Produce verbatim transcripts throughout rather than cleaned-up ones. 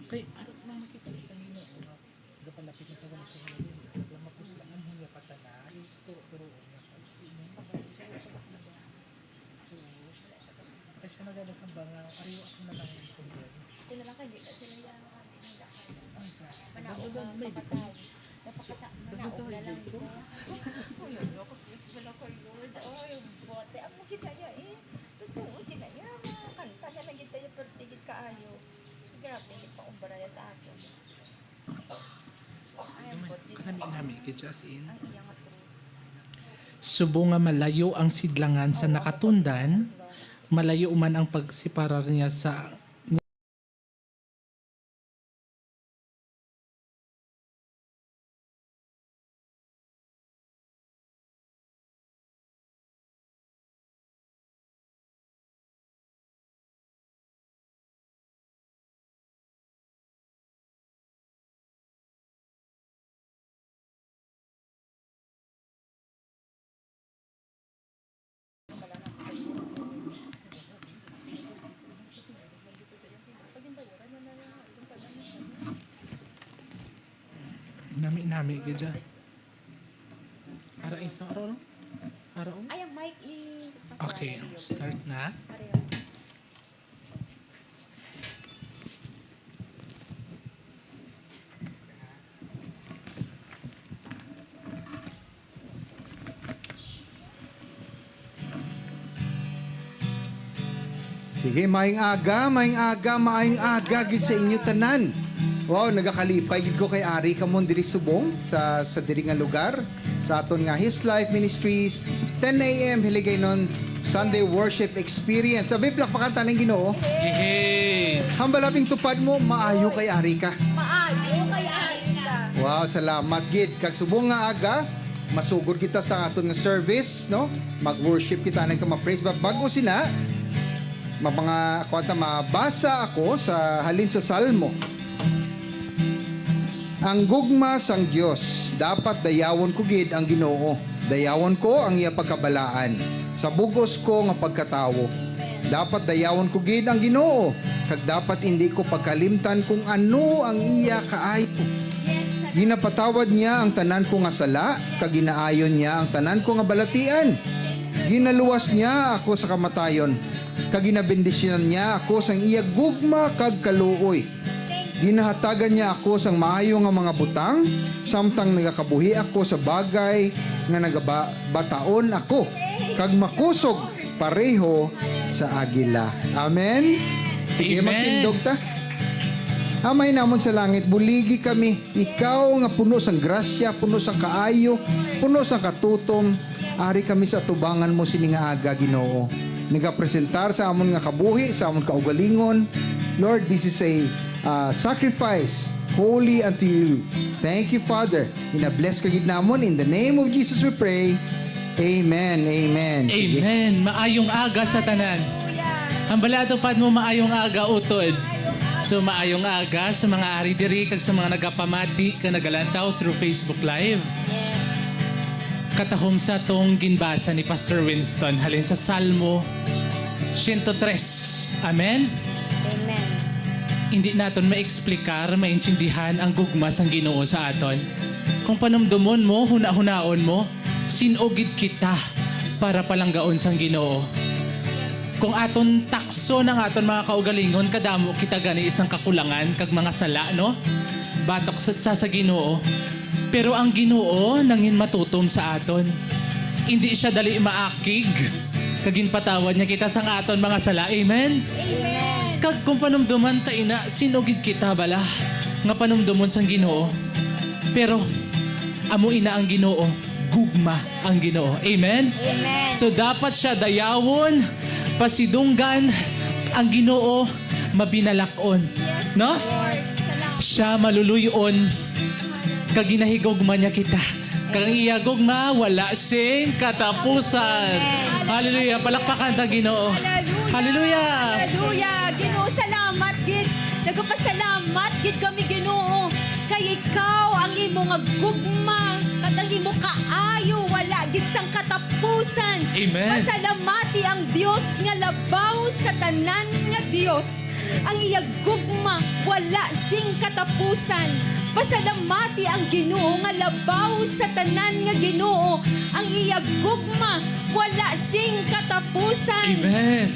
Kay, ano lang nakita ko sa Ginoo nga gapalapit na tawo sa Ginoo, naglamapos lang ang mga patana, turo-turo niya sa Ginoo. Kay siya nagadakan ba nga, "Ayaw, ako na lang ang problema." Ito na lang kay di na sila yan. Manaog ang kapatay. Napakata-, manaog na lang ko. Uy, ano, kapit wala ko, Lord. Ay, bote. Ang ginaya eh. Totoo, ginaya. Mga kanta na lang ginaya, pero tigit kaayo. Grabe, nagpakumbara ya sa akin. Ay, ang bote. Kanami-nami kay Justin. Ang iya nga truth. Subong nga malayo ang sidlangan sa nakatundan, malayo man ang pagseparar niya sa Nami-nami gid siya. Ara isa, ara, no? Ara, oh. Ay, ang mic is Okay, start na. Pareho. Sige, maayong aga, maayong aga, maayong aga gid sa inyo tanan. Wow, nagakalipay gid ko kay ari kamo diri subong sa, sa diri nga lugar, sa aton nga His Life Ministries, ten a m Hiligaynon Sunday Worship Experience. Abi, palakpakan ta ang Ginoo. Yehey! Hambal aping tupad mo, maayo kay ari ka. Maayo kay ari ka. Wow, salamat gid. Kag subong nga aga, masugod kita sa aton nga service, no? Mag-worship kita, nagka ma-praise. Ba-, bag-o sina, ma-, mga, kuwan ta, mabasa ako sa, halin sa Salmo. Ang gugma sang Dios, dapat dayawon ko gid ang Ginoo. Dayawon ko ang iya pagkabalaan sa bug-os ko nga pagkatawo. Dapat dayawon ko gid ang Ginoo, kag dapat indi ko pagkalimtan kung ano ang iya kaayo. Ginapatawad niya ang tanan ko nga sala, kag ginaayon niya ang tanan ko nga balatian. Ginaluwas niya ako sa kamatayon, kag ginabendisyonan niya ako sang iya gugma kag kaluoy. Ginahatagan niya ako sang maayo nga mga butang, samtang nagakabuhi ako sa bagay nga nagaba-, bataon ako, kag makusog pareho sa agila. Amen? Sige, Amen. Magtindog ta. Amay namon sa langit, buligi kami. Ikaw nga puno sang grasya, puno sang kaayo, puno sang katutom, ari kami sa atubangan mo sini nga aga, Ginoo. Nagapresentar sa amon nga kabuhi, sa amon kaugalingon. Lord, this is a, uh, sacrifice holy unto you. Thank you, Father. Gina-bless ka gid namon. In the name of Jesus we pray. Amen. Amen. Sige. Amen. Maayong aga sa tanan. Hambala, tupad mo, maayong aga, utod. So, maayong aga sa mga ari diri kag sa mga nagapamati kag nagalantaw through Facebook Live. Katahom sa tong ginbasa ni Pastor Winston halin sa Salmo siyento tres. Amen? Amen. Hindi naton maeksplikar, maintindihan ang gugma sang Ginoo sa aton. Kung panumdomon mo, hunahunaon mo, sin-o gid kita para palanggaon sang Ginoo? Kung aton takson ang aton mga kaugalingon, kadamo kita gani sang kakulangan kag mga sala, no? Batok sa, sa, sa Ginoo. Pero ang Ginoo nangin matutom sa aton. Indi sia dali maakig, kag ginpatawad niya kita sang aton mga sala. Amen? Amen. Kag kung panumdoman ta ina, sin-o gid kita bala nga panumdomon sang Ginoo? Pero amo ina ang Ginoo, gugma ang Ginoo. Amen? Amen. So, dapat siya dayawon, pasidunggan, ang Ginoo mabinalak-on. Yes, no? Lord. Salamat. Siya maluluy-on, kag ginahigugma niya kita. Kag ang iya gugma, wala sing katapusan. Amen. Hallelujah. Palakpakan ta, Ginoo. Hallelujah. Hallelujah. Hallelujah. Ginoo, salamat gid. Nagapasalamat gid kami, Ginoo. Kay ikaw ang imo nga gugma, kag ang imo kaayo wala gid sang katapusan. Amen. Pasalamati ang Dios nga labaw sa tanan nga Dios. Ang iya gugma wala sing katapusan. Pasalamati ang Ginoo nga labaw sa tanan nga Ginoo, ang iya gugma wala sing katapusan. Amen.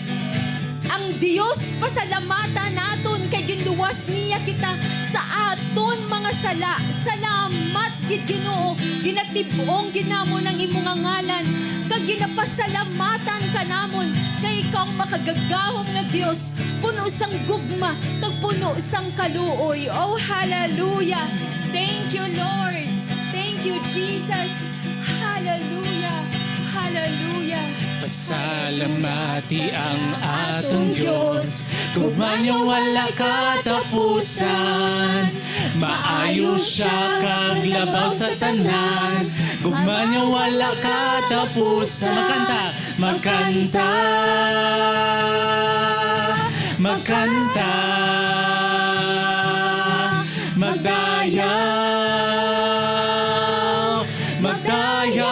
Ang Dios pasalamatan naton kay ginluwas niya kita sa aton mga sala. Salamat gid, Ginoo, ginatib-ong gid namon ang imo nga ngalan, kag ginapasalamatan ka namon, kay ikaw ang makagagahom nga Dios, puno sang gugma kag puno sang kaluoy. Oh, hallelujah! Thank you, Lord. Thank you, Jesus. Hallelujah. Hallelujah. Pasalamati ang aton Dios, gugma niya wala katapusan. Maayo siya kag labaw sa tanan, gugma niya wala katapusan. Makanta, makanta, makanta, magdayaw, magdayaw.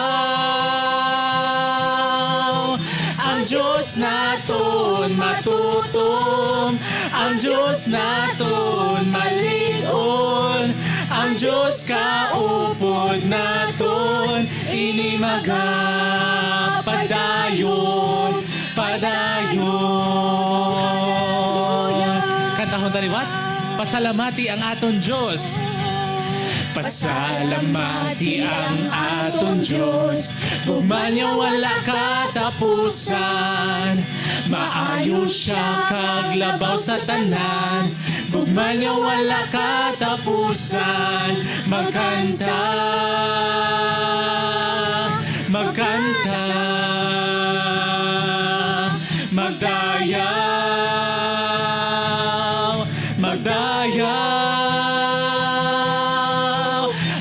Ang Dios naton matutom, ang Dios naton malig-on, ang Dios kaupod naton, ini magapadayon, padayon. Kantahon ta liwat. Pasalamati ang aton Dios. Pasalamati ang aton Dios. Gugma niya wala katapusan. Maayo siya kag labaw sa tanan. Gugma niya wala katapusan. Magkanta, magkanta, magdayaw, magdayaw.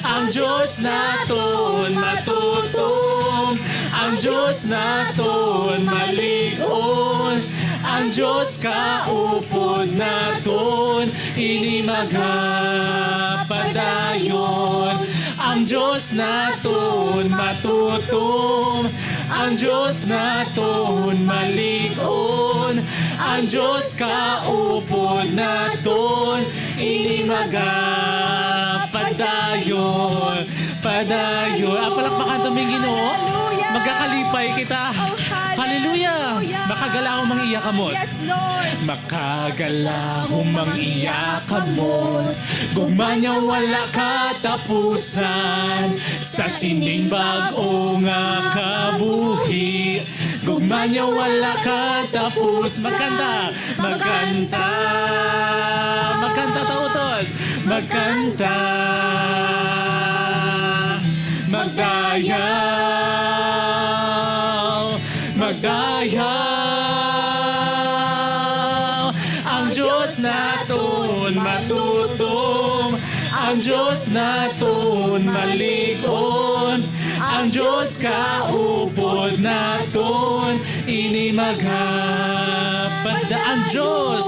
Ang Dios naton matutom, ang Dios naton malig-on, ang Dios kaupod naton, ini magapadayon. Ang Dios naton matutom, ang Dios naton malig-on, ang Dios kaupod naton, ini magapadayon, padayon. Ah, palakpakan ta ang Ginoo. Hallelujah. Magakalipay kita. Oh, hallelujah. Hallelujah. Makagalahom ang iya kamot. Yes, Lord. Makagalahom ang iya kamot. Gugma niya wala katapusan. Sa sining bag-o nga kabuhi, gugma niya wala katapos. Magkanta, magkanta, magkanta ta utod. Magkanta, magdayaw, magdayaw. Ang Dios naton matutom, ang Dios naton malig-on, ang Dios kaupod naton, ini magapad-, ang Dios,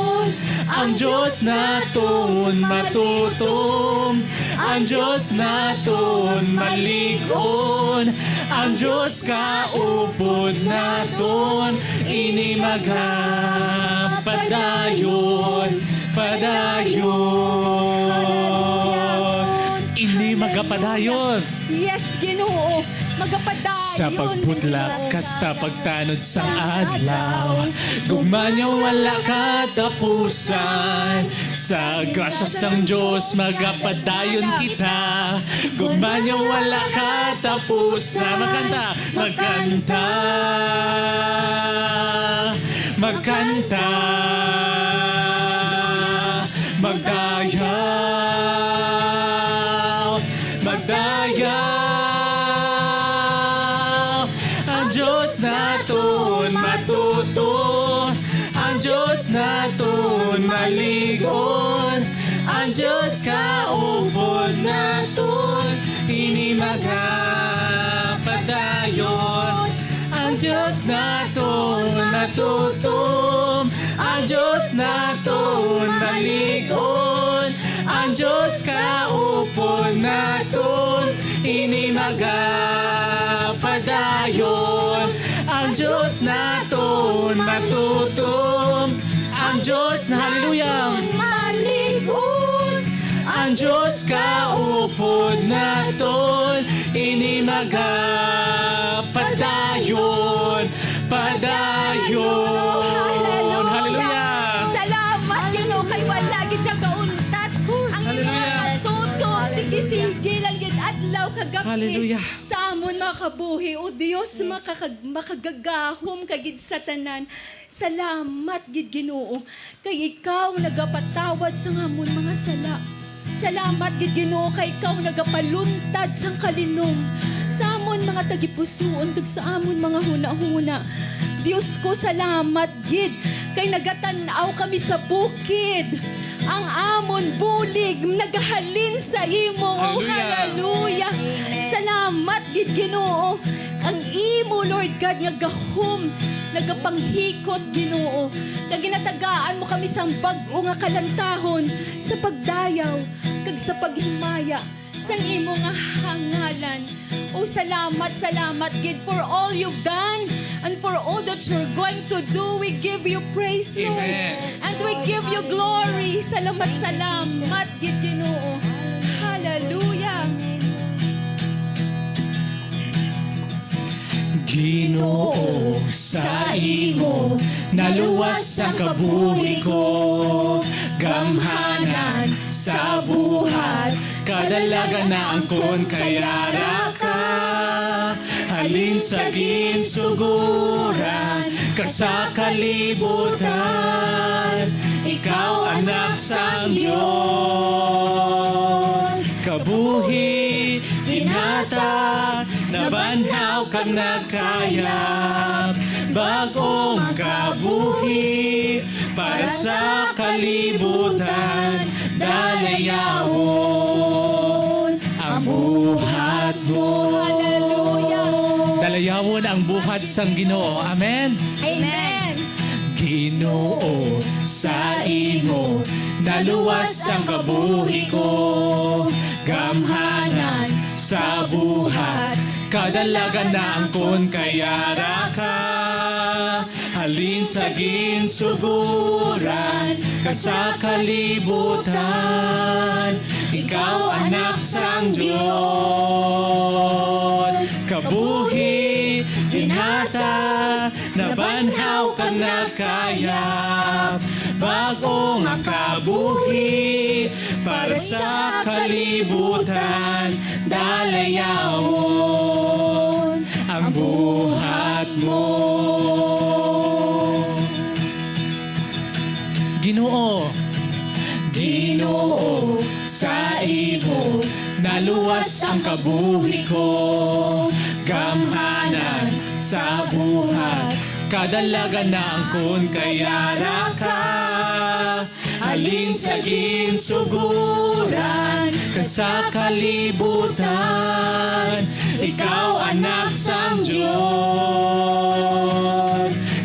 ang Dios naton matutom, ang Dios naton malig-on, ang Dios kaupod naton, ini magapadayon, padayon. Ini magapadayon. Yes, Ginoo. Magapadayon. Sa pagbutlak kasta pagtanod sang adlaw, gugma niya wala katapusan. Sa grasya sang Dios, magapadayon kita. Gugma niya wala katapusan. Magkanta, magkanta, magkanta, magdayaw, magdayaw. Ang Dios naton matutom, ang Dios naton malig-on, ang Dios kaupod naton, ini magapadayon. Ang Dios naton matutom, ang Dios naton malig-on, ang Dios kaupod naton, ini magapadayon. Ang Dios naton matutom, ang Dios na, hallelujah, malig-on. Ang Dios kaupod naton, ini magapadayon, padayon. Hallelujah. Hallelujah. Salamat, Ginoo, kay wala gid siya kauntat. Ang Hallelujah. Inyong tutom, sige-sige lang gid adlaw kag gabi. Hallelujah. Sa amon mga kabuhi, O Dios, makakag-, makagagahom ka gid sa tanan. Salamat gid, Ginoo, kay ikaw nagapatawad sa amon mga sala. Salamat gid, Ginoo, kay ikaw nagapaluntad sang kalinom sa amon mga tagipusoon kag sa amon mga hunahuna. Dios ko, salamat gid kay nagatan-aw kami sa bukid. Ang amon bulig nagahalin sa imo. Oh, Hallelujah. Hallelujah. Amen. Salamat gid, Ginoo. Ang imo, Lord God, nga gahom nagapanghikot, Ginoo, nga ginatagaan mo kami sang bag-o nga kalantahon sa pagdayaw kag sa paghimaya sang imo nga hangalan. Oh, salamat, salamat gid for all you've done and for all that you're going to do. We give you praise, Lord. Amen. And we give you glory. Salamat, salamat gid, Ginoo. Hallelujah. Ginoo, sa imo naluwas ang kabuhi ko, gamhanan sa buhat, kadalagan na angkon kay ara ka. Halin sa ginsuguran ka sa kalibutan, ikaw anak sang Dios. Kabuhi, ginhatag, nabanhaw kag nagkayab, bag-o nga kabuhi para sa kalibutan, dalayawon ang buhat mo. Hallelujah. Dalayawon ang buhat sang Ginoo. Amen. Amen. Ginoo, sa imo naluwas ang kabuhi ko, gamhanan sa buhat, kadalagan na angkon kay ara ka. Halin sa ginsuguran ka sa kalibutan, ikaw anak sang Dios. Kabuhi, ginhatag, nabanhaw kag nagkayab, bag-o nga kabuhi para sa kalibutan, dalayawon ang buhat mo. Ginoo, Ginoo, sa imo naluwas ang kabuhi ko, gamhanan sa buhat, kadalagan na angkon kay ara ka. Halin sa ginsuguran ka sa kalibutan, ikaw anak sang Dios.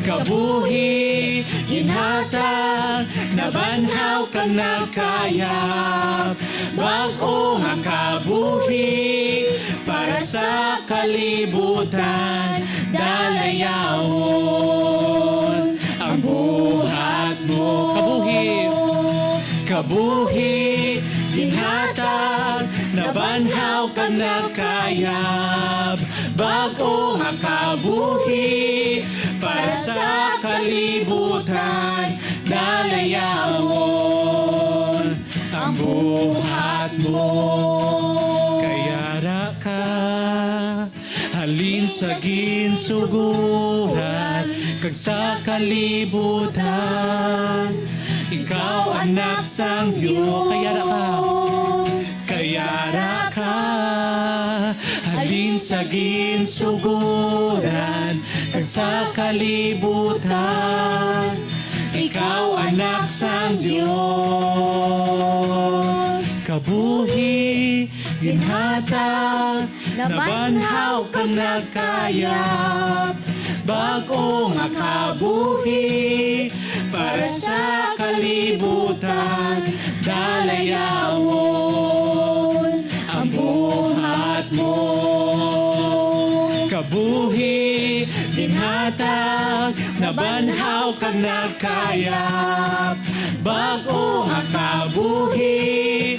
Kabuhi, ginhatag, nabanhaw kag nagkayab, bag-o nga kabuhi para sa kalibutan, dalayawon ang buhat mo. Kabuhi. Kabuhi, ginhatag, nabanhaw kag nagkayab, bag-o nga kabuhi para sa kalibutan, dalayawon ang buhat mo. Kay ara ka halin sa ginsuguran kag sa kalibutan. Ikaw anak sang Dios. Kay ara ka. Kay ara ka halin sa ginsuguran kag sa kalibutan. Ikaw anak sang Dios. Kabuhi, ginhatag, nabanhaw kag nagkayab, bag-o nga kabuhi para sa kalibutan, dalayawon ang buhat mo. Kabuhi, ginhatag, nabanhaw kag nagkayab, bag-o nga kabuhi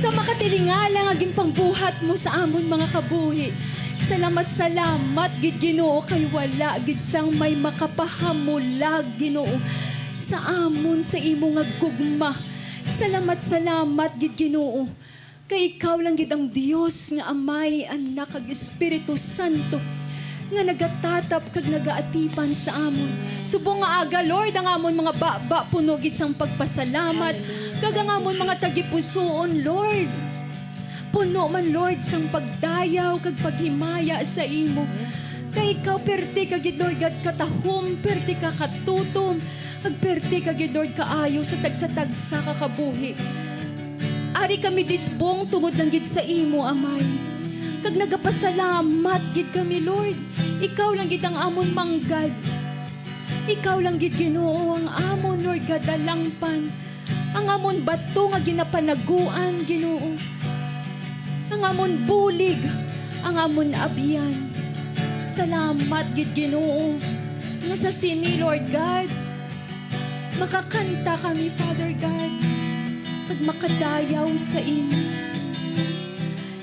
sa makatilingala nga ginpangbuhat mo sa amon mga kabuhi. Salamat, salamat gid, Ginoo, kay wala gid sang may makapahamulag, Ginoo, sa amon sa imo nga gugma. Salamat, salamat gid, Ginoo, kay ikaw lang gid ang Dios nga Amay, Anak, kag Espiritu Santo, nga nagatatap kag nagaatipan sa amon. Subong nga aga, Lord, ang amon mga baba puno gid sang pagpasalamat, kag ang amon mga tagipusoon, Lord, puno man, Lord, sang pagdayaw kag paghimaya sa imo. Kay ikaw perti ka gid, Lord God, katahom, perti ka katutom, kag perti ka gid, Lord, kaayo sa tagsa-tagsa ka kabuhi. Ari kami disbong tungod lang gid sa imo, Amay. Kag nagapasalamat gid kami, Lord. Ikaw lang gid ang amon manggad. Ikaw lang gid, Ginoo, ang amon, Lord God, dalangpan. Ang amon bato nga ginapanaguan, Ginoo. Ang amon bulig, ang amon abyan. Salamat gid, Ginoo, nga sa sini, Lord God, makakanta kami, Father God, kag makadayaw sa imo.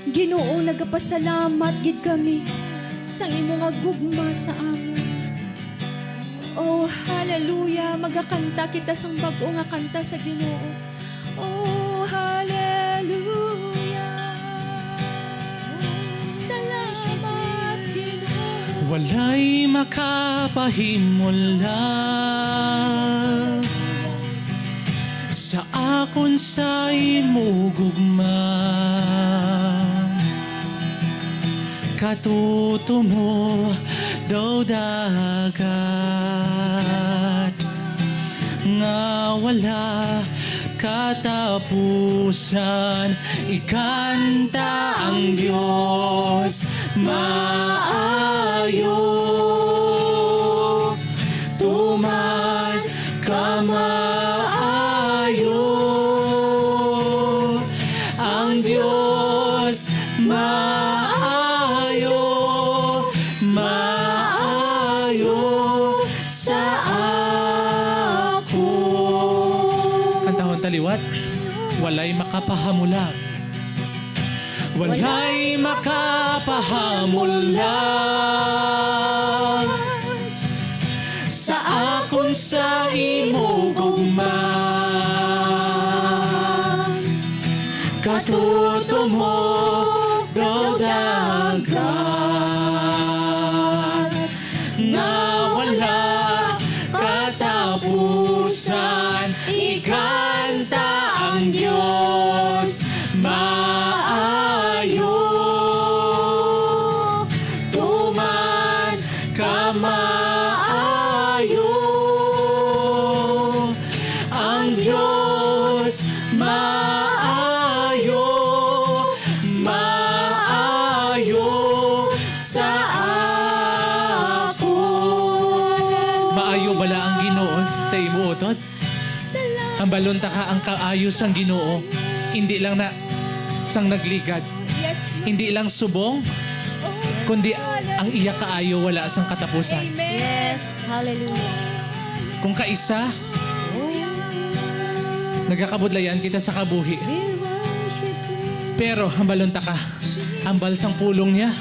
Ginoo, nagapasalamat gid kami sang imo nga gugma sa amon. Oh, hallelujah! Magakanta kita sang bag-o nga kanta sa Ginoo. Oh, hallelujah! Salamat, Ginoo. Walay makapahimulag sa akon sa imo gugma. Katutumo daw dagat nga wala katapusan. Ikanta ang Dios maayo, tuman ka maayo. Ang Dios maayo, maayo sa ako. Kantahon ta liwat. Walay makapahamulag. Walay makapahamulag sa akon sa imo gugma. Katutumo daw dagat nga wala katapusan. Ikanta ang Dios maayo, tuman ka maayo. Ang Dios maayo, maayo sa ako. Maayo bala ang Ginoo sa imo utod? Salamat. Hambalon ta ka, ang kaayo sang Ginoo indi lang na sang nagligad, Yes, Lord. Indi lang subong, Oh, kundi hallelujah. Ang iya kaayo wala sang katapusan. Amen. Yes. Hallelujah. Kung kaisa, nagakabudlayan kita sa kabuhi. We worship you. Pero hambalon ta ka, ambal sang pulong niya,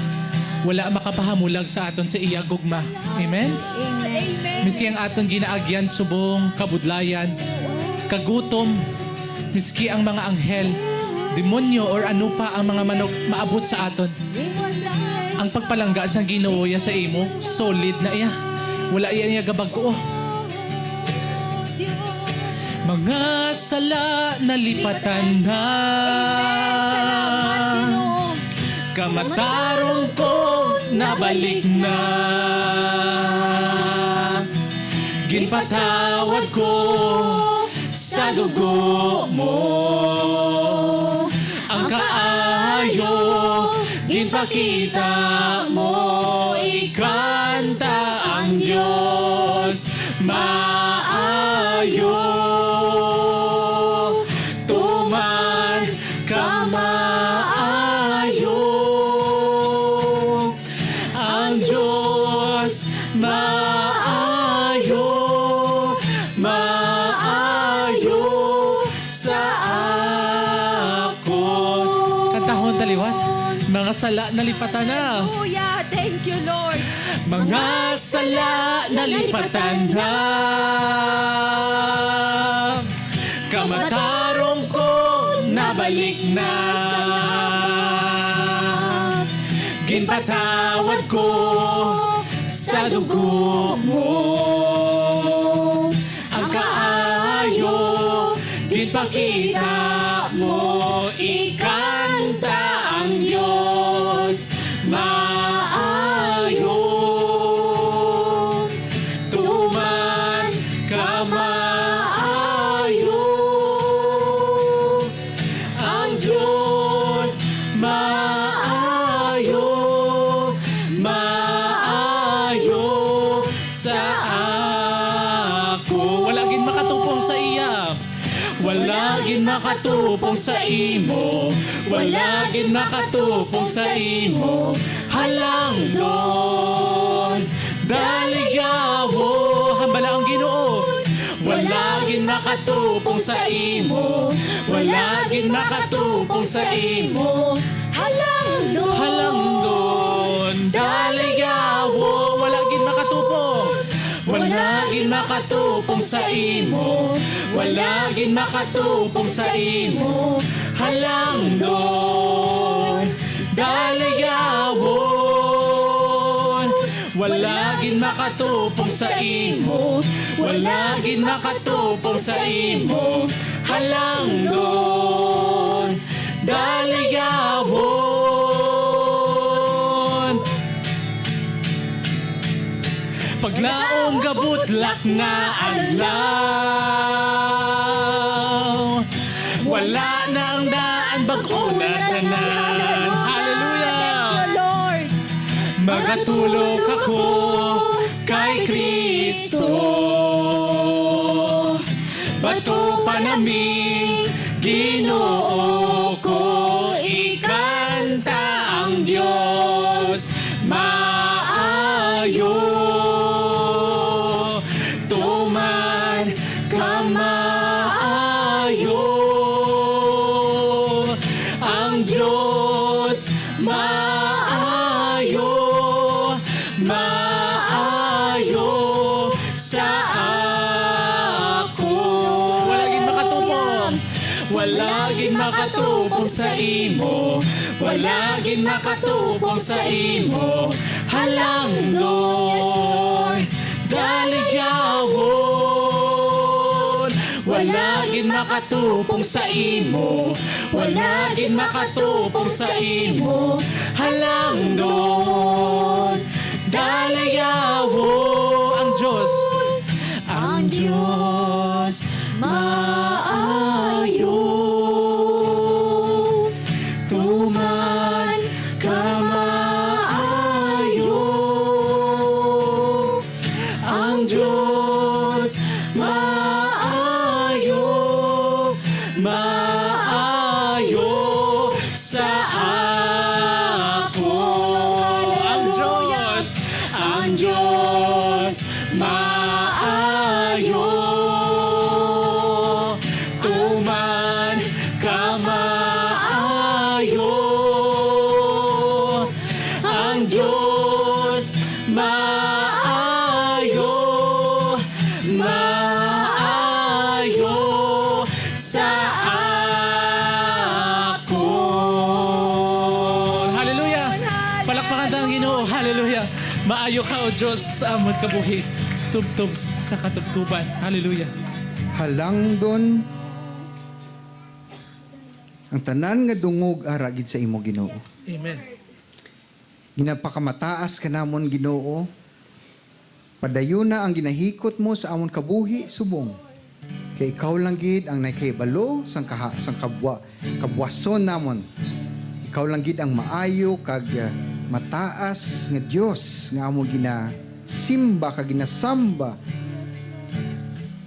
wala makapahamulag sa aton sa iya gugma. Amen? Amen. Miski ang aton ginaagyan subong, kabudlayan, kagutom, miski ang mga anghel, demonyo, or ano pa ang mga manug-, maabot sa aton. Ang pagpalangga sang Ginoo ya sa imo, solid na iya. Wala iya niya gabag-o. Mga sala nalipatan na. Amen. Salamat, Ginoo. Kamatarong ko nabalik na. Ginpatawad ko sa dugo mo. Ang kaayo ginpakita mo, ikanta ang Dios maayo. Tuman ka maayo. Ang Dios maayo, maayo sa ako. Liwat, mga sala nalipatan na. Hallelujah. Thank you, Lord. Mga sala nalipatan na. Kamatarong ko nabalik na. Salamat. Ginpatawad ko sa dugo mo. Ang kaayo ginpakita mo, ikanta ang Dios maayo. Tuman ka maayo. Ang Dios maayo, maayo sa ako. Wala gid makatupong sa iya. Wala gid makatupong sa imo. Wala gid makatupong sa imo. Halangdon, daligawo, hambala ang Ginoo. Wala gid makatupong sa imo. Wala gid makatupong sa imo. Halangdon. Halangdon, daligawo, wala gid makatupong. Wala gid makatupong sa imo. Wala gid makatupong sa imo. Halangdon, daligawo. Wala gid makatupong sa imo. Wala gid makatupong sa imo. Halangdon, daligawon. Paglaom ga butlak nga adlaw. Wala na ang daan, bag-o na tanan. Hallelujah! Thank you, Lord. Magatulog ako kay Kristo. Bato pa nami, Ginoo ko, ikanta ang Dios maayo. Tuman ka maayo. Ang Dios maayo, maayo sa ako. Wala gid makatupong. Wala gid makatupong sa imo. Wala gid makatupong sa imo. Halangdon, daligawon. Wala gid makatupong sa imo. Wala gid makatupong sa imo. Halangdon, daligawon. Ang Dios, ang Dios maayo. Tuman ka maayo. Ang Dios maayo, maayo sa ako. Ang Dios, ang Dios maayo. Tuman ka maayo. Ang Dios maayo, maayo sa ako. Hallelujah! Palakpakan ta ang Ginoo. Hallelujah! Maayo ka, O Dios, sa amon kabuhi, tubtob sa katubtoban. Hallelujah! Halangdon ang tanan nga dungog ara gid sa imo, Ginoo. Amen. Ginapakamataas ka namon, Ginoo. Padayuna ang ginahikot mo sa amon kabuhi subong. Kay ikaw lang gid ang nakahibalo sang kaha-, sang kabwa-, kabwason namon. Ikaw lang gid ang maayo kag, ah, mataas nga Dios nga amon ginasimba kag ginasamba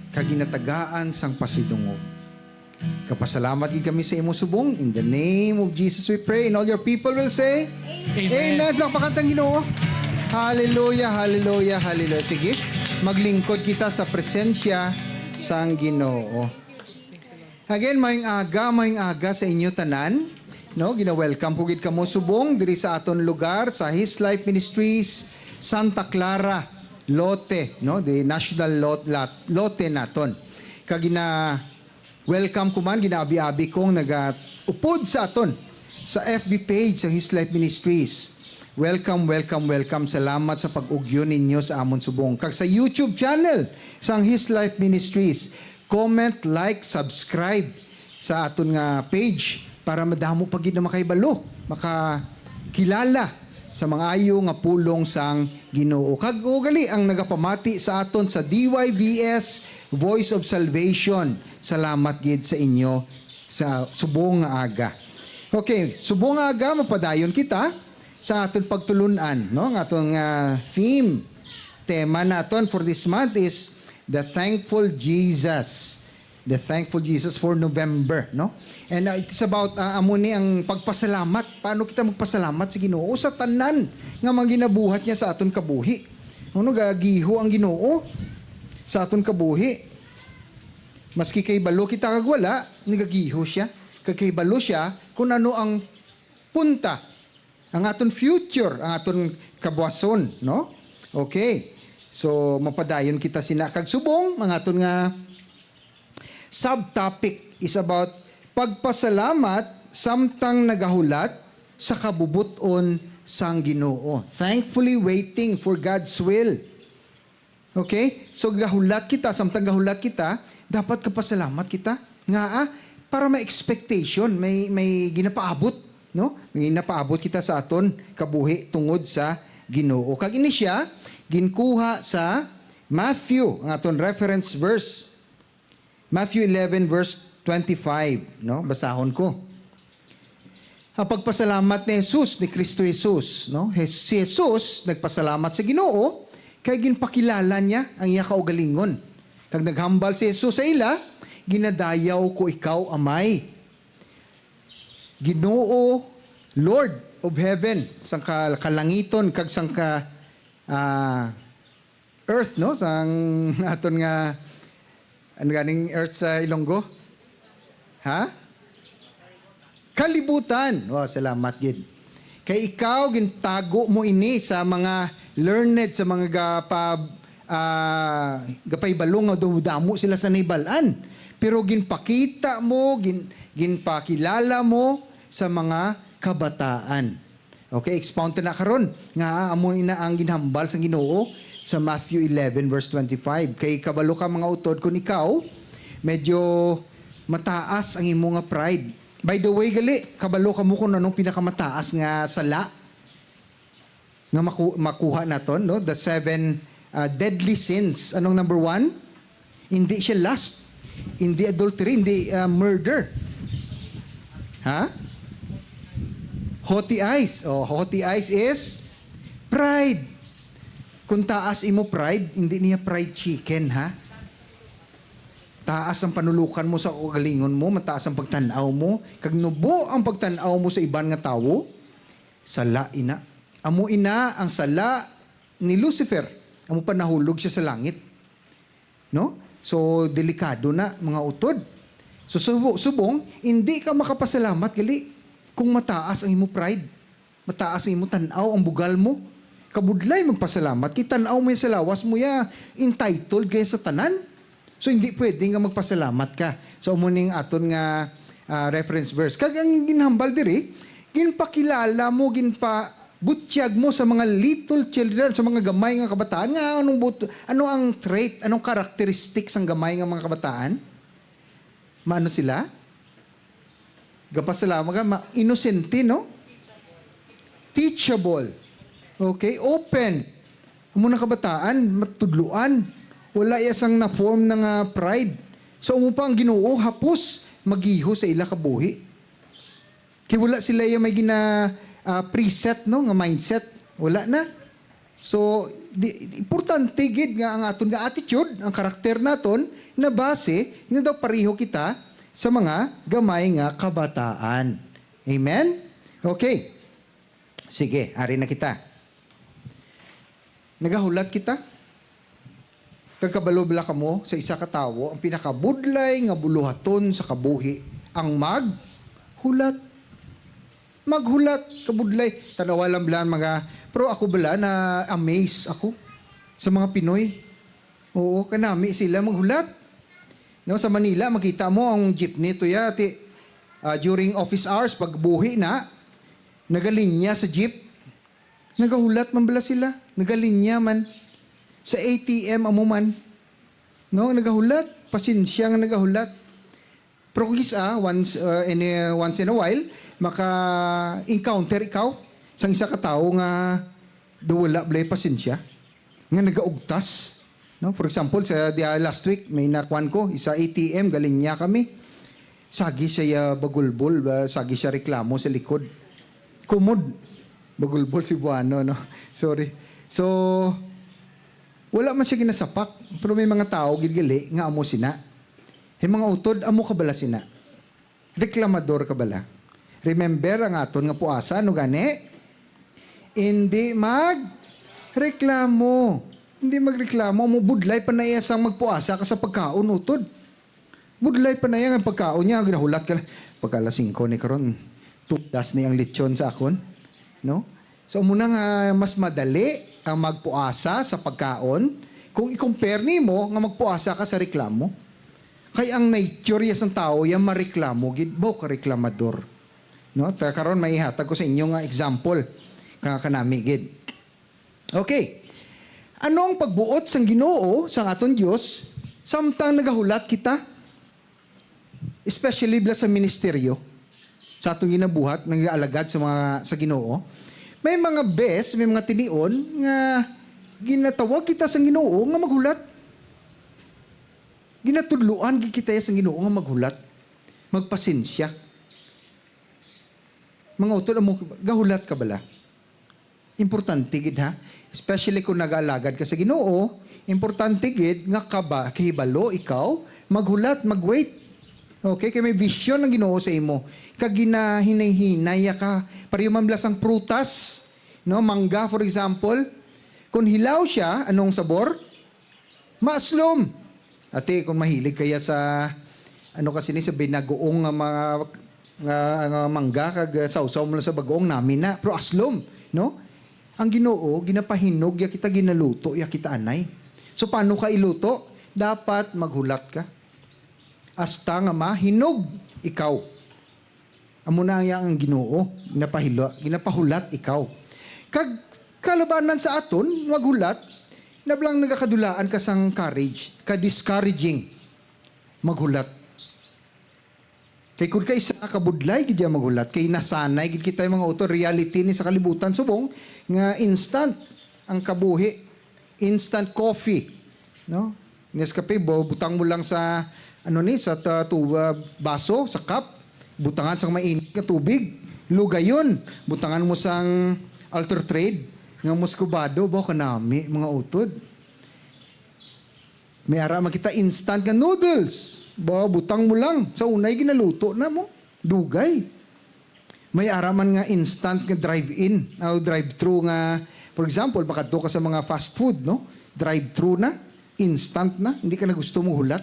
kag ginatagaan sang pasidungog. Kapasalamat gid kami sa imo subong. In the name of Jesus we pray. And all your people will say, Amen. Amen. Palakpakan ta ang Ginoo. Hallelujah, hallelujah, hallelujah. Sige, maglingkod kita sa presensya sang Ginoo. Again, maayong aga, maayong aga sa inyo tanan. No, gina-welcome ko gid kamo subong diri sa aton lugar sa His Life Ministries, Santa Clara, Lote, no, the national lot, lot, lote naton. Kag gina-welcome ko man, ginaabi-abi kong nagaupod sa aton sa F B page sa His Life Ministries. Welcome, welcome, welcome. Salamat sa pag-ugyon ninyo sa amon subong. Kag sa YouTube channel sang His Life Ministries, comment, like, subscribe sa aton nga page para madamo pa gid na makahibalo, makakilala sa mga ayo nga pulong sang Ginoo. Kag ugali ang nagapamati sa aton sa D Y V S Voice of Salvation. Salamat gid sa inyo sa subong nga aga. Okay, subong nga aga, mapadayon kita sa aton pagtulun-an, no? Ang aton nga theme, tema naton for this month is the thankful Jesus. The thankful Jesus for November, no? And, uh, it's about, uh, amo ni ang pagpasalamat. Paano kita magpasalamat sa Ginoo sa tanan nga mga ginabuhat niya sa aton kabuhi? Ano, gagiho ang Ginoo sa aton kabuhi. Maski kay balo kita kag wala, nagagiho siya. Kay, kay balo siya kung ano ang punta, ang aton future, ang aton kabuhason, no? Okay. So, mapadayon kita sina kag subong ang aton nga subtopic is about pagpasalamat samtang nagahulat sa kabubot-on sang Ginoo. Thankfully waiting for God's will. Okay? So, gahulat kita, samtang gahulat kita, dapat kapasalamat kita. Nga, ah, para may expectation, may, may ginapaabot, no? May ginapaabot kita sa aton kabuhi tungod sa Ginoo. Kag ini siya, ginkuha sa Matthew, ang aton reference verse. Matthew eleven verse twenty-five, no? Basahon ko. Ang pagpasalamat ni Jesus, ni Cristo Jesus, no? Hes-, si Jesus nagpasalamat sa Ginoo kay ginpakilala niya ang iya kaugalingon. Kag naghambal si Jesus sa ila, "Ginadayaw ko ikaw, Amay, Ginoo, Lord of heaven, sang ka-, kalangiton kag sang ka-, ah, earth," no? Sang aton nga, ano ganing earth sa Ilonggo? Ha? Kalibutan. Wow, salamat gid. Kay ikaw, gintago mo ini sa mga learned, sa mga gapa-, ah, gapahibalo nga damo sila sa nahibal-an. Pero ginpakita mo, gin-, ginpakilala mo sa mga kabataan. Okay, expound ta na karon nga amo ina ang ginhambal sang Ginoo sa Matthew eleven verse twenty-five. Kay kabalo ka, mga utod, kun ikaw medyo mataas ang imo nga pride. By the way, gali, kabalo kamo kung anong pinakamataas nga sala nga maku-, makuha naton, no? The seven, uh, deadly sins. Anong number one? Hindi siya lust, hindi adultery, hindi, uh, murder. Ha? Haughty eyes. Oh, haughty eyes is pride. Kung taas imo pride, hindi niya fried chicken, ha? Taas ang panulukan mo sa kaugalingon mo, mataas ang pagtan-aw mo, kag nubo ang pagtan-aw mo sa iban nga tawo, sala ina. Amo ina ang sala ni Lucifer. Amo pa nahulog siya sa langit. No? So, delikado na, mga utod. So, subo-, subong, hindi ka makapasalamat gali kung mataas ang imo pride. Mataas ang imo tan-aw, ang bugal mo. Kabudlay magpasalamat. Kay tan-aw mo ya sa lawas mo ya, entitled kaya sa tanan. So, hindi pwede nga magpasalamat ka. So, amo ning aton nga, ah, reference verse. Kag ang ginhambal diri, ginpakilala mo, ginpabutyag mo sa mga little children, sa mga gamay nga kabataan, nga anong but-, ano ang trait, anong characteristic sang gamay nga mga kabataan? Maano sila? Gapasalamat ka, ma-, inosente, no? Teachable. Okay, open. Amo na kabataan, matudloan. Wala iya sang na-form na nga pride. So, amo pa ang Ginoo, hapos, magiho sa ila kabuhi. Kay wala sila iya may gina, ah, preset, no, nga mindset. Wala na. So, di, importante gid nga ang aton nga attitude, ang karakter naton, nabase nga daw pareho kita sa mga gamay nga kabataan. Amen? Okay. Sige, ari na kita. Nagahulat kita. Kag kabalo bala kamo sa isa ka tawo, ang pinakabudlay nga buluhaton sa kabuhi, ang maghulat. Maghulat, kabudlay. Tanawa lang bala mga, pero ako bala na-amaze ako sa mga Pinoy. Oo, kanami sila maghulat. No, sa Manila, makita mo ang jeepney to ya, ti, ah, during office hours, pag buhi na, nagalinya sa jeep. Nagahulat man bala sila, nagalinya man. Sa A T M, amo man. No, nagahulat, pasensya nga nagahulat. Pero kung isa, once, uh, in a, once in a while, maka-encounter ikaw sang isa ka tawo nga daw wala balay pasensya, nga nagaugtas. No? For example, sa di-, ah, last week, may nakuan ko, isa A T M, galing niya kami. Sagi siya, ah, bagulbol, ah, sagi siya reklamo sa likod. Kumod. Bagulbol Cebuano, no? Sorry. So, wala man siya ginasapak, pero may mga tawo gid gali nga amo sina. Hey, mga utod, amo ka bala sina? Reklamador ka bala? Remember ang aton nga puasa, ano gani? Hindi magreklamo. Hindi magreklamo. Amo, budlay pa na iya sang magpuasa ka sa pagkaon, utod. Budlay pa na iya nga pagkaon niya, ginahulat ka lang. Pagka alas singko ni karon, tulas ni ang lechon sa akon, no? So, amo na nga mas madali ang magpuasa sa pagkaon kung i-compare nimo nga magpuasa ka sa reklamo. Kay ang nature ya sang tawo ya mareklamo gid, baw ka reklamador. No? Ta karon may ihatag ko sa inyo nga example ka kanami gid. Okay. Ano ang pagbuot sang Ginoo, sang aton Dios, samtang nagahulat kita? Especially bala sa ministeryo, sa aton ginabuhat, nagaalagad sa mga, sa Ginoo, may mga bes, may mga tinion nga ginatawag kita sa Ginoo nga maghulat. Ginatudloan gid kita sang Ginoo nga maghulat, magpasensya. Mga utod, amo, gahulat ka bala? Importante gid, ha? Especially kung nagaalagad ka sa Ginoo, importante gid nga kaba-, kahibalo ikaw maghulat, mag-wait. Okay? Kay may vision ang Ginoo sa imo. Kag ginahinay-hinay ka. Pareho man bala sang prutas, no? Mangga, for example. Kung hilaw siya, anong sabor? Maaslom. Ati, kung mahilig kaya sa, ano kasi ni, sa binagoong nga mga, nga, nga mangga, kag, uh, sawsaw mo lang sa bagoong, nami na. Pero aslom, no? Ang Ginoo, ginapahinog ya kita, ginaluto ya kita, anay. So, paano ka iluto? Dapat maghulat ka. Hasta nga mahinog ikaw. Amo na ang, ang Ginoo, ginapahilo-, ginapahulat ikaw. Kag kalabanan sa aton, maghulat, nablang nagakadulaan ka sang courage, ka discouraging, maghulat. Kay kun kaisa, kabudlay gid ya maghulat, kay nasanay gid kita, mga utod, reality ni sa kalibutan subong nga instant ang kabuhi, instant coffee, no? Nescafe, bu-, butang mo lang sa, ano ni, sa ta-, tu-, ah, baso, sa cup, butangan sang mainit nga tubig, lugayon, butangan mo sang Alter Trade nga muscovado, baw kanami, mga utod. May ara man kita instant nga noodles, baw, butang mo lang sa unay ginaluto na mo, dugay. May ara man nga instant nga drive-in, o drive-thru nga, for example, makadto ka sa mga fast food, no? Drive-thru na, instant na, hindi ka na gusto maghulat.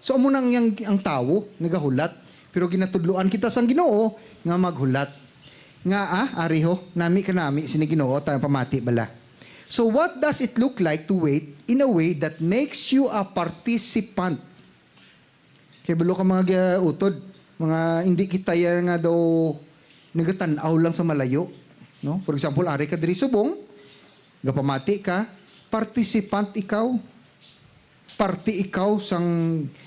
So, amo na ang, ang tawo, nagahulat. Pero ginatudloan kita sang Ginoo nga maghulat. Nga, ah, ari ho, nami ka nami, sini Ginoo, ta pamati bala. So, what does it look like to wait in a way that makes you a participant? Kay balo ka mga gi-, utod, mga hindi kita ya nga daw nagatan-aw lang sa malayo, no? For example, ari ka diri subong, gapamati ka, participant ikaw. Parte ikaw sang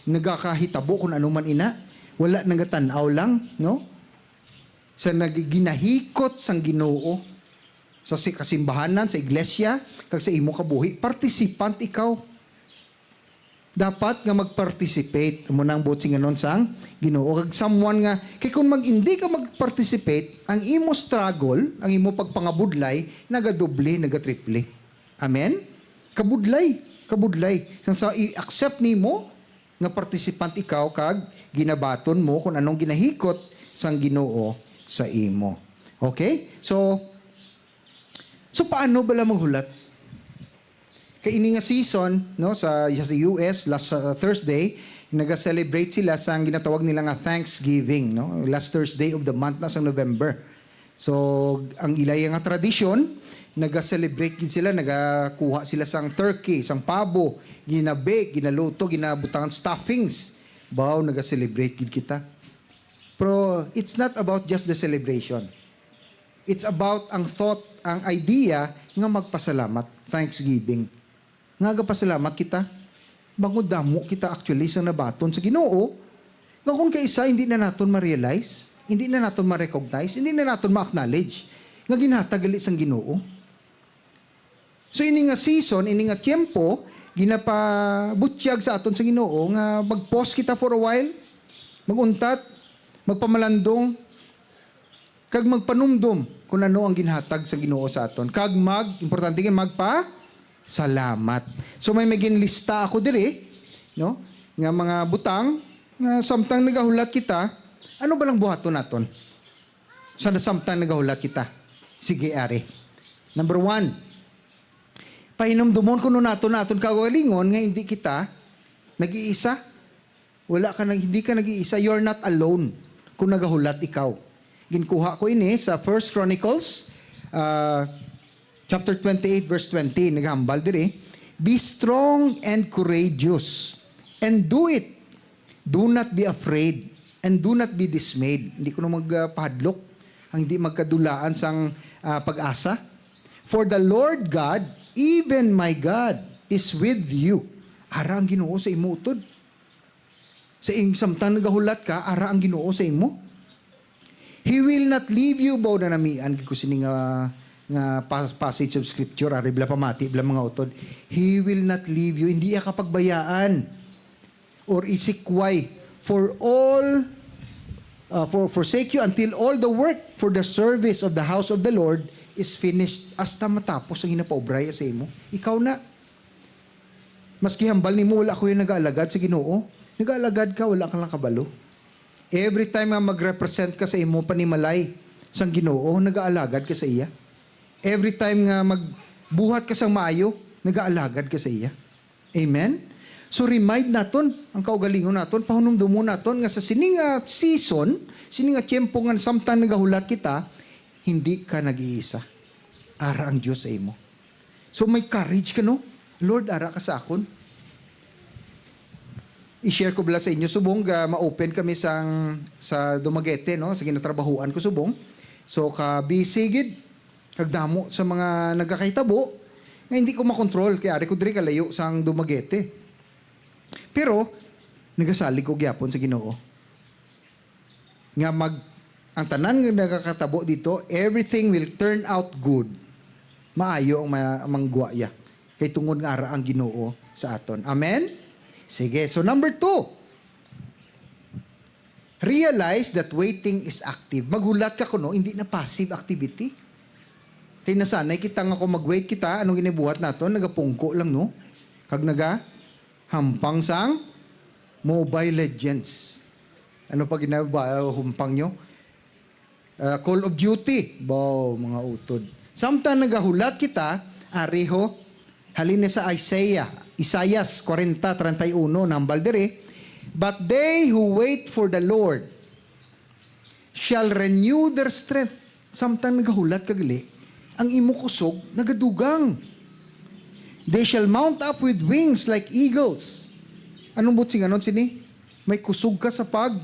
nagakahitabo kun ano man ina. Wala nagatan-aw lang, no? Sa nag-, ginahikot sang Ginoo sa si-, kasimbahanan, sa iglesia, kag sa imo kabuhi, participant ikaw. Dapat nga mag-participate. Amo na ang buot singanon sang Ginoo. Kag someone nga, kay kung mag-, hindi ka mag-participate, ang imo struggle, ang imo pagpangabudlay, nagadoble, nagatriple. Amen? Kabudlay, kabudlay. Sang sa i-accept nimo nga participant ikaw kag ginabaton mo kung anong ginahikot sang Ginoo sa imo. Okay? So, so paano bala maghulat? Kay ini nga season, no, sa, sa U S, last, uh, Thursday, naga-celebrate sila sa ginatawag nila nga Thanksgiving, no? Last Thursday of the month na sa November. So, ang ila nga tradisyon, naga-celebrate gid sila, nagakuha sila sang turkey, sang pabo, gina-bake, ginaluto, ginabutangan stuffings. Baw, naga-celebrate gid kita. Pero it's not about just the celebration. It's about ang thought, ang idea nga magpasalamat, thanksgiving. Nga gapasalamat kita. Bangod damo kita actually sa nabaton sa Ginoo, nga kung kaisa hindi na naton ma-realize, hindi na naton ma-recognize, hindi na naton ma-acknowledge nga ginhatag gali sang Ginoo. So, ini nga season, ini nga tiempo, ginapabutyag sa aton sa Ginoo nga mag-pause kita for a while, mag-untat, magpamalandong, kag magpanumdom kung ano ang ginhatag sa Ginoo sa aton. Kag mag, importante gid, magpasalamat. So, may, may ginlista ako diri, no? Nga mga butang, nga samtang nagahulat kita, ano ba lang buhaton naton? Sa samtang nagahulat kita. Sige, ari. Number one, pahinumdomon kuno naton na aton kaugalingon nga hindi kita nag-iisa. Wala ka nag-, hindi ka nag-iisa. You're not alone kung nagahulat ikaw. Ginkuha ko ini sa First Chronicles, ah, chapter twenty-eight, verse twenty. Naghambal diri, "Be strong and courageous, and do it. Do not be afraid, and do not be dismayed." Hindi ko na magpahadlok ang hindi magkadulaan sang, ah, pag-asa. "For the Lord God, even my God, is with you." Ara ang Ginoo sa imo, utod. Sa ing-, samtang nagahulat ka, ara ang Ginoo sa imo. "He will not leave you." Baw, nanamian gid ko sini nga, nga pas-, passage of scripture, ari bala pamati, bala mga utod. "He will not leave you." Hindi iya ka pagbayaan or isikway for all, uh, for forsake you until all the work for the service of the house of the Lord is finished. Hasta matapos ang ginapaobra iya sa imo. Ikaw na. Maski hambal nimo, "Wala ko yung nag-aalagad sa Ginoo." Nag-aalagad ka, wala ka lang kabalo. Every time nga mag-represent ka sa imo panimalay sang Ginoo, nag-aalagad ka sa iya. Every time nga magbuhat ka sang maayo, nag-aalagad ka sa iya. Amen? So, remind naton ang kaugalingon naton, pahunumdomon naton nga sa sini nga season, sini nga tiempo nga samtang nagahulat kita, hindi ka nag-iisa. Ara ang Dios sa imo. So, may courage ka, no? "Lord, ara ka sa akon." I-share ko bala sa inyo subong, ga ma-open kami sang, sa Dumaguete, no, sa ginatrabahuan ko subong. So, ka busy gid, kag damo sa mga nagakahitabo nga hindi ko makontrol, kay ari ko diri kalayo sang Dumaguete. Pero nagasalig ko gyapon sa Ginoo nga mag-, ang tanan nga nagakatabo dito, everything will turn out good. Maayo ang ma-, manggwa iya. Kay tungod nga ara ang Ginoo sa aton. Amen? Sige, so number two, realize that waiting is active. Maghulat ka kuno, hindi na passive activity. Kay nasanay kita nga kung mag-wait kita, anong ginibuhat naton? Nagapungko lang, no? Kag naga hampang sang Mobile Legends. Ano pa ginaba-, humpang nyo? Ah, Call of Duty. Baw, mga utod. Samtang nagahulat kita, ari ho, halin na sa Isaiah, Isaias forty, thirty-one, nambal diri, "But they who wait for the Lord shall renew their strength." Samtang nagahulat ka gali, ang imo kusog nagadugang. "They shall mount up with wings like eagles." Anong buot sing-anon sini? May kusog ka sa pag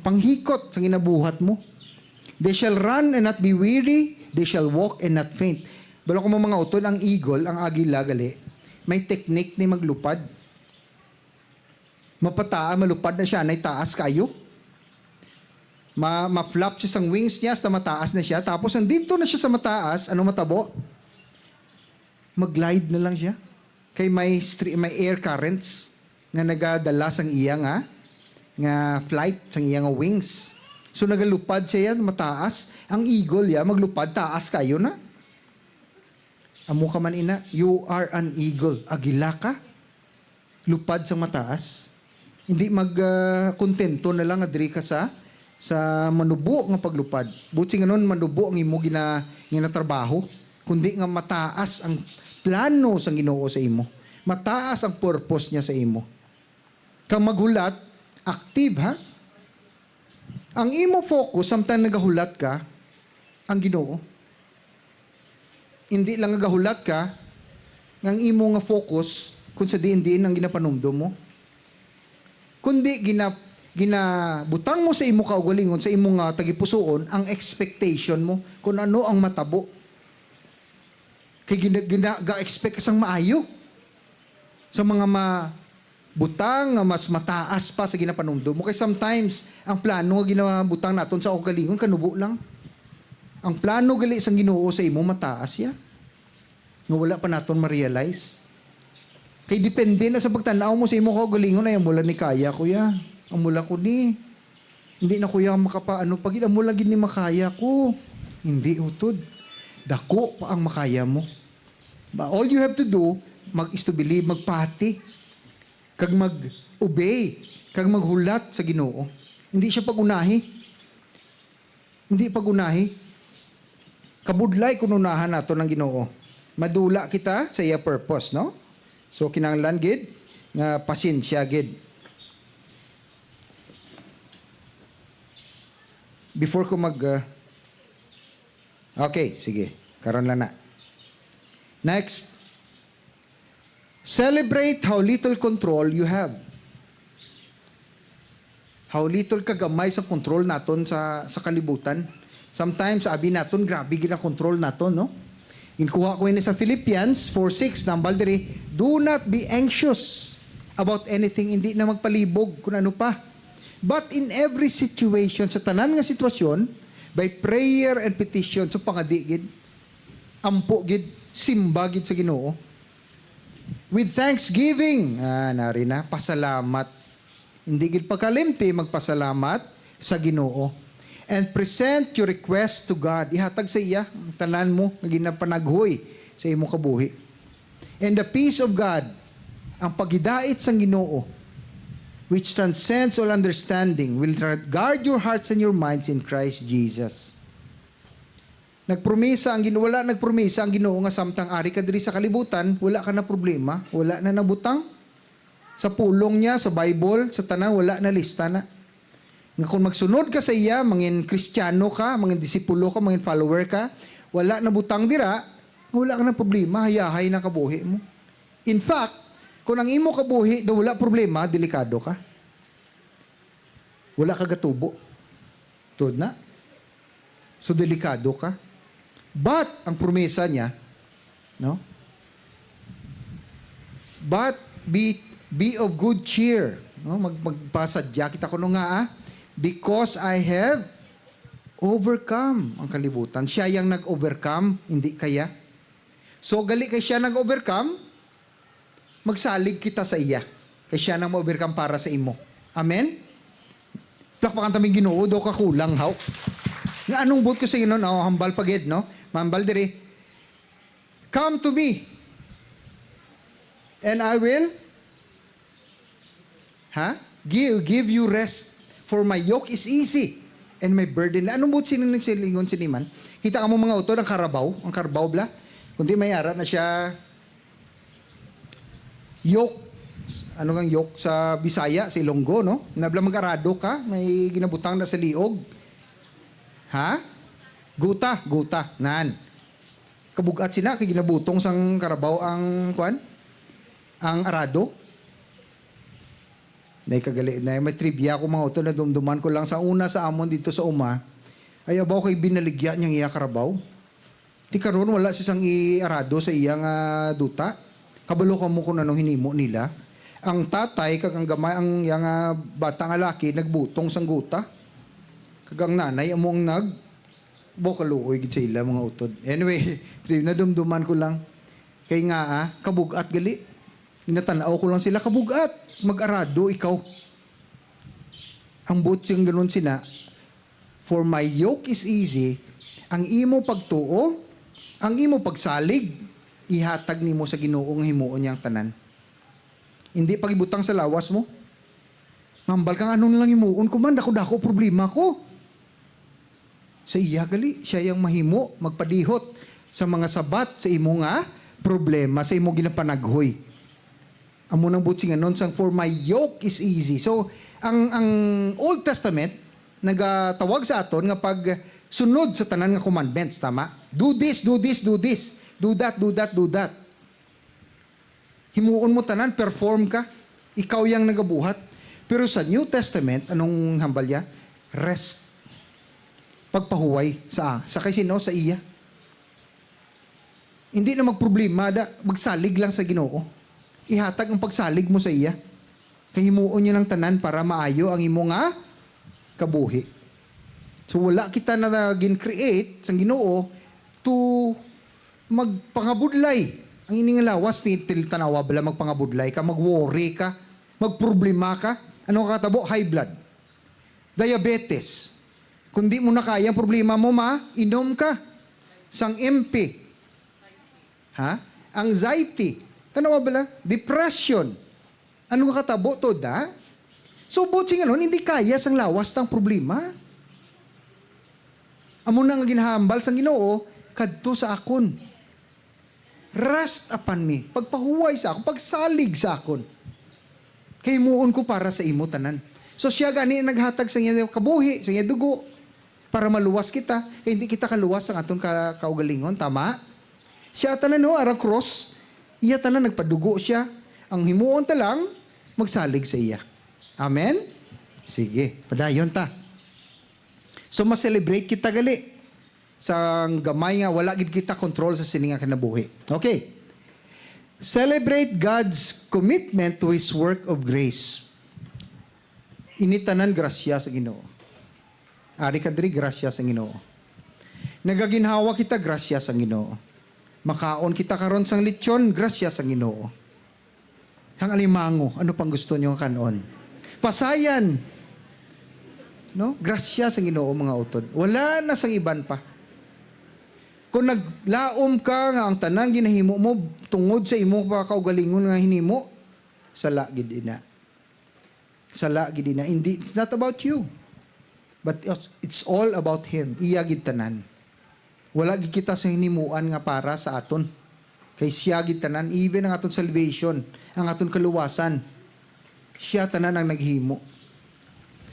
panghikot sa ginabuhat mo. "They shall run and not be weary, they shall walk and not faint." Balo ko mo mga utod, ang eagle, ang agila gali, may technique ni maglupad. Mapataa, malupad na siya, anay taas kayo. Ma-, ma-flap siya sang wings niya, hasta mataas na siya. Tapos, nandito na siya sa mataas, ano matabo? Mag-glide na lang siya. Kay may stre-, may air currents nga nagadala sang iya nga, nga flight, sang iya nga wings. So, nagalupad siya yan, mataas. Ang eagle ya, maglupad, taas kayo na. Amo ka man ina, you are an eagle. Agila ka. Lupad sang mataas. Hindi mag, ah, kontento na lang nga diri ka sa, sa manubo nga paglupad. Buot sing-anon, manubo ang imo gina-, ginatrabaho, kundi nga mataas ang plano sang Ginoo sa imo. Mataas ang purpose niya sa imo. Kang maghulat, active, ha? Ang imo focus, samtang nagahulat ka, ang Ginoo. Hindi lang nga gahulat ka nga ang imo nga focus kung sa diin-diin ang ginapanumdom mo, kundi gina-, ginabutang mo sa imo kaugalingon, sa imo nga tagipusoon, ang expectation mo kung ano ang matabo. Kay gina-, gina-, ga-expect ka sang maayo sa mga ma-, butang nga mas mataas pa sa ginapanumdom mo. Kay sometimes, ang plano nga ginabutang naton sa kaugalingon, kanubo lang. Ang plano gali sang Ginoo sa imo mataas ya, nga wala pa naton ma-realize. Kay depende na sa pagtan-aw mo sa imo kaugalingon, "Ay, amo lang ni kaya ko ya. Amo lang ko ni. Hindi na ko ya makapa-, ano pa gid, amo lang gid ni makaya ko." Hindi, utod. Dako pa ang makaya mo. But all you have to do mag-, is to believe, magpati, kag mag-obey, kag maghulat sa Ginoo. Hindi siya pag-unahi. Hindi pag-unahi. Kabudlay kung unahan naton ang Ginoo. Madula kita sa iya purpose, no? So, kinahanglan gid nga pasensya gid. Before ko mag, uh, okay, sige. Karon lang na. Next. Celebrate how little control you have. How little kagamay sa control naton sa, sa kalibutan. Sometimes, abi naton, grabe gid ang control naton, no? Inkuha ko ini sa Philippians four six, nambal diri, "Do not be anxious about anything." Hindi na magpalibog kung ano pa. "But in every situation," sa tanan nga sitwasyon, "by prayer and petition," so pangadi gid, ampo gid, simba gid sa Ginoo. "With thanksgiving," ah, nari na, pasalamat. Hindi gid pagkalimti, magpasalamat sa Ginoo. "And present your request to God." Ihatag sa iya ang tanan mo nga ginapanaghoy sa imong kabuhi. "And the peace of God," ang paghidait sang Ginoo, "which transcends all understanding, will guard your hearts and your minds in Christ Jesus." Nagpromisa ang Ginoo, wala nagpromisa ang Ginoo nga samtang ari ka diri sa kalibutan, wala ka na problema, wala na nabutang. Sa pulong niya, sa Bible, sa tanan, wala na lista na. Nga kung magsunod ka sa iya, mangin Kristiyano ka, mangin disipulo ka, mangin follower ka, wala na butang dira, nga wala ka na problema, hayahay na kabuhi mo. In fact, kung ang imo kabuhi daw wala problema, delikado ka. Wala ka gatubo. Tuod na. So, delikado ka. But, ang promesa niya, no? "But be, be of good cheer." No? Mag-, magpasadya kita kuno nga, ah, "Because I have overcome ang kalibutan." Siya yang nag-overcome, hindi kaya. So, gali kay siya nag-overcome, magsalig kita sa iya, kay siya nang ma-overcome para sa imo. Amen? Plakpakan ta man ang Ginoo, daw kakulang, haw. Nga anong buot ko sa Ginoo, no? Hambal pa gid, no? Mahambal diri. "Come to me, and I will," ha? "Give, give you rest, for my yoke is easy, and my burden." Anong buot sini ni silingon sini man? Kita ka mo, mga utod, ang karabaw, ang karabaw bala. Kundi may ara na siya yoke. Ano ang yoke sa Bisaya, sa Ilonggo, no? Nabla mag-arado ka, may ginabutang na sa liog. Ha? Guta, guta. Nan. Kabug-at sina kay ginabutong sang karabaw ang, kuan? Ang arado. Nay kagali, nay, may trivia ko, mga utod, nadumduman ko lang sa una sa amon dito sa uma. Ay, abaw kay binaligya niyang iya karabaw. Ti karon wala siya sang iarado sa iya nga duta. Kabalo kamo kung anong hinimo nila. Ang tatay kag ang gamay, ang iya nga bata nga laki nagbutong sang guta. Kag ang nanay amo ang nag-, bo, kaluoy gid sa ila, mga utod. Anyway, tri-, nadumduman ko lang. Kay nga, ah, kabug-at gali. Ginatan-aw ko lang sila, kabug-at. Mag-arado ikaw. Ang buot sing ganun sina, "For my yoke is easy," ang imo pagtuo, ang imo pagsalig, ihatag nimo sa Ginoo nga himuon niya ang tanan. Hindi pag-ibutang sa lawas mo. Mambal ka nga, "Ano na lang himuon ko man, dako-dako problema ko." Sa iya gali, siya yang mahimo, magpadihot sa mga sabat sa imo nga problema, sa imo ginapanaghoy. Amo nang buot sing anon sang, "For my yoke is easy." So, ang, ang Old Testament nagatawag sa aton nga pag, Sunod sa tanan nga commandments, tama? Do this, do this, do this. Do that, do that, do that. Himuon mo tanan, perform ka. Ikaw yang nagabuhat. Pero sa New Testament, anong hambal niya? Rest. Pagpahuway sa, sa kay sino? Sa iya. Hindi na magproblema, da, magsalig lang sa Ginoo. Ihatag ang pagsalig mo sa iya. Kay himuon niya lang tanan para maayo ang imo nga kabuhi. So, wala kita na gin-create sang Ginoo to magpangabudlay. Ang ini nga lawas, ti-, til-, tanawa bala, magpangabudlay ka, mag-worry ka, magproblema ka. Ano ka katabo? High blood. Diabetes. Kung di mo na kaya ang problema mo, ma, inom ka sang M P. Ha? Anxiety. Tanawa bala? Depression. Ano nga katabo to, da? So, buot silingon, hindi kaya sang lawas tang problema. Amo na nga ginhambal sang Ginoo, "Kadto sa akon. Rest upon me." Pagpahuway sa akon, pagsalig sa akon. Kay himuon ko para sa imo tanan. So, siya gani ang naghatag sa iya kabuhi, sa iya dugo, para maluwas kita, kay hindi kita kaluwas sang aton ka-, kaugalingon. Tama? Siya tanan, no, arang cross, iya tanan, nagpadugo siya. Ang himuon ta lang, magsalig sa iya. Amen? Sige, padayon ta. So, ma-celebrate kita gali sang gamay nga wala gid kita control sa sini nga kinabuhi. Okay. Celebrate God's commitment to His work of grace. Ini tanan grasya sa Ginoo. Ari ka diri, grasya sa Ginoo. Nagaginhawa kita, grasya sa Ginoo. Makaon kita karon sang lechon, grasya sa Ginoo. Sang alimango, ano pang gusto niyo nga kan-on? Pasayan. No? Grasya sa Ginoo, mga utod. Wala na sang iban pa. Kung naglaom ka nga ang tanan ginahimo mo tungod sa imo pa kaugalingon nga hinimo, sala gid ina. Sala gid ina. Hindi, it's not about you. But it's, it's all about Him. Iya gid tanan. Wala gid kita sa hinimuan nga para sa aton. Kay siya gid tanan, even ang aton salvation, ang aton kaluwasan, siya tanan ang naghimo.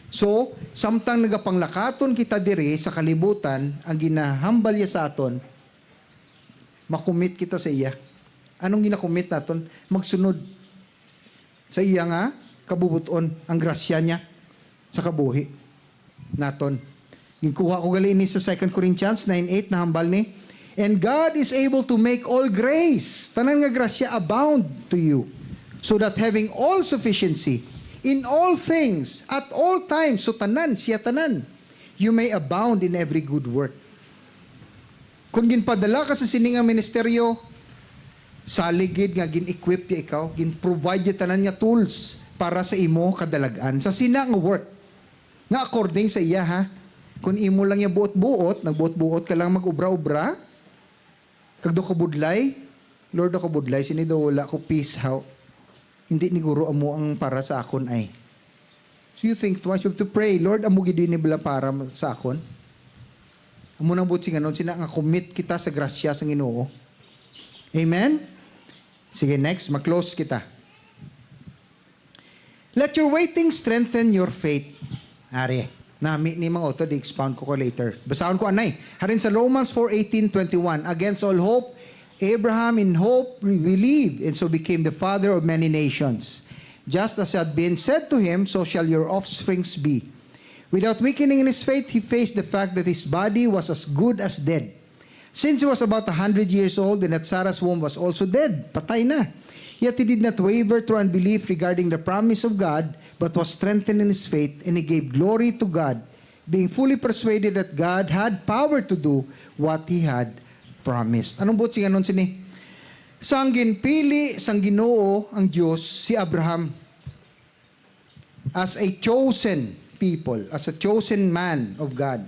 So, samtang nagapanglakaton kita diri sa kalibutan, ang ginahambal niya sa aton, makumit kita sa iya. Anong ginakumit naton? Magsunod sa iya nga kabubut-on, ang grasya niya sa kabuhi naton. Ginkuha ko gali ini sa Second Corinthians nine eight, nahambal ni, "And God is able to make all grace," tanan nga grasya, "abound to you, so that having all sufficiency in all things at all times," so tanan, siya tanan, "you may abound in every good work." Kung ginpadala ka sa sini nga ministeryo, salig gid nga gin-equip ya ikaw, gin-provide ya tanan nga tools para sa imo kadalag-an sa sina nga work. Nga according sa iya, ha? Kung imo lang ya buot-buot, nagbuot-buot ka lang mag-obra-obra, kag daw ka budlay, "Lord, daw ka budlay, sini daw wala ko peace, how? Hindi ni guro amo ang para sa akon ay." So you think twice, you have to pray, "Lord, amo gid ini bala para sa akon?" Amo nang buot silingon, sina nga commit kita sa grasya sang Ginoo. Amen? Sige, next, ma-close kita. "Let your waiting strengthen your faith." Ari, nami ni mga utod, i-expound ko ko later. Basahon ko anay. Harin sa Romans four eighteen twenty-one, "Against all hope, Abraham in hope believed, and so became the father of many nations. Just as had been said to him, so shall your offsprings be." Without weakening in his faith, he faced the fact that his body was as good as dead. Since he was about a hundred years old and that Sarah's womb was also dead, patay na. Yet he did not waver through unbelief regarding the promise of God, but was strengthened in his faith, and he gave glory to God, being fully persuaded that God had power to do what he had promised. Anong buot silingon sini? Sang ginpili sang Ginoo ang Dios si Abraham as a chosen people, as a chosen man of God.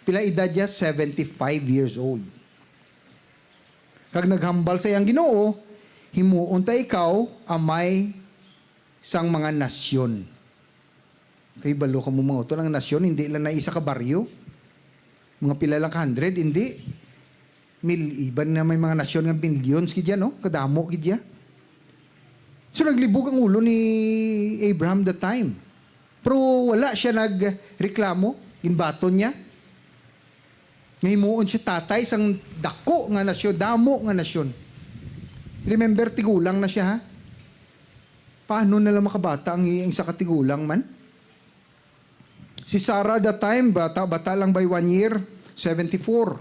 Pila edad niya? Seventy-five years old. Kag naghambal sa iyang Ginoo, "Himuon ta ikaw amay sang mga nasyon." Kay balo ka mo mga utod, ang nasyon, hindi lang na isa ka baryo. Mga pila lang ka hundred, hindi. Mil-, iban na may mga nasyon nga millions gid yan, no? Kadamo gid ya. So, naglibog ang ulo ni Abraham that time. Pero wala siya nagreklamo, ginbaton niya. Nga himuon siya tatay sang dako nga nasyon, damo nga nasyon. Remember, tigulang na siya, ha? Paano na lang makabata ang, ang isa ka tigulang man? Si Sarah, that time, bata, bata lang by one year, seventy-four.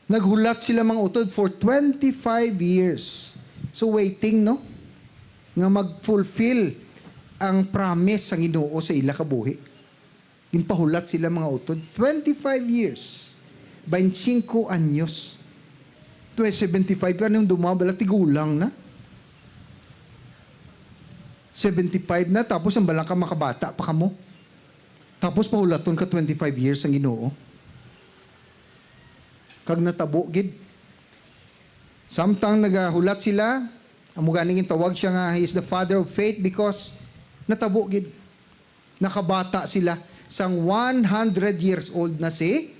Naghulat sila, mga utod, for twenty-five years. So, waiting, no? Nga mag-fulfill ang promise sang Ginoo sa ila kabuhi. Ginpahulat sila, mga utod, twenty-five years. Baintsingko anyos. Tuwe, seventy-five ka, nung dumabala, tigulang na. Seventy-five na, tapos ang bala ka makabata pa kamo. Tapos pahulaton ka twenty-five years ang Ginoo. Kag natabo gid. Samtang nagahulat sila, amo gani gintawag siya nga he is the father of faith because natabo gid. Nakabata sila sang one hundred years old na si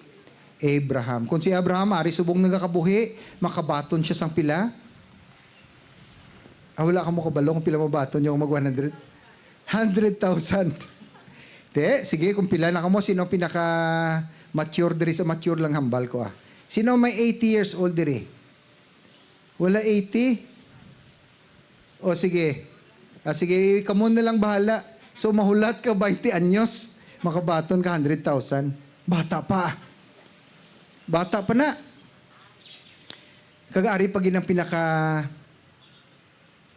Abraham. Kung si Abraham ari subong nagakabuhi, makabaton siya sang pila? Ah, wala kamo kabalo kung pila mabaton niya kung mag one hundred? Hundred thousand. Te, sige, kung pila na kamo, sino pinaka mature diri sa mature lang hambal ko, ah? Sino may eighty years old diri? Wala eighty? O sige. Ah, sige, kamo na lang bahala. So, mahulat ka twenty anyos, makabaton ka hundred thousand. Bata pa. Bata pa na. Kag ari pa gid ang pinaka,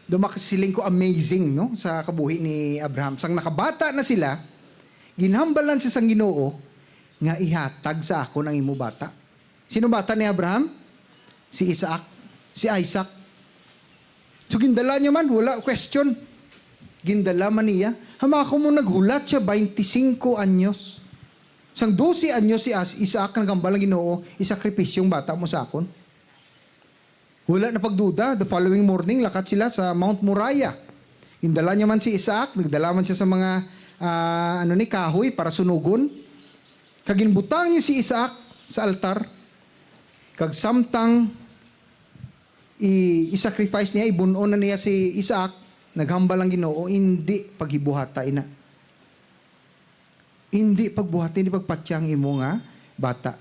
daw makasiling ko, amazing, no, sa kabuhi ni Abraham. Sang nakabata na sila, ginhambalan siya sang Ginoo nga ihatag sa akon ang imo bata. Sino bata ni Abraham? Si Isaac. Si Isaac. So, gindala niya man, wala question. Gindala man niya. Hamako mo, naghulat siya, twenty-five anyos. Sang dose anyos si As-, Isaac, naghambal ang Ginoo, "Isakripisyo ang bata mo sa akon." Wala na pagduda, the following morning, lakat sila sa Mount Moriah. Gindala niya man si Isaac, nagdala man siya sa mga, ah, ano ni, kahoy para sunugon. Kag ginbutang niya si Isaac sa altar. Kag samtang i-, i-sacrifice niya, ibun-on na niya si Isaac, naghambal ang Ginoo, "Indi paghibuhata ina. Indi pagbuhati, indi pagpatya ang imo nga bata.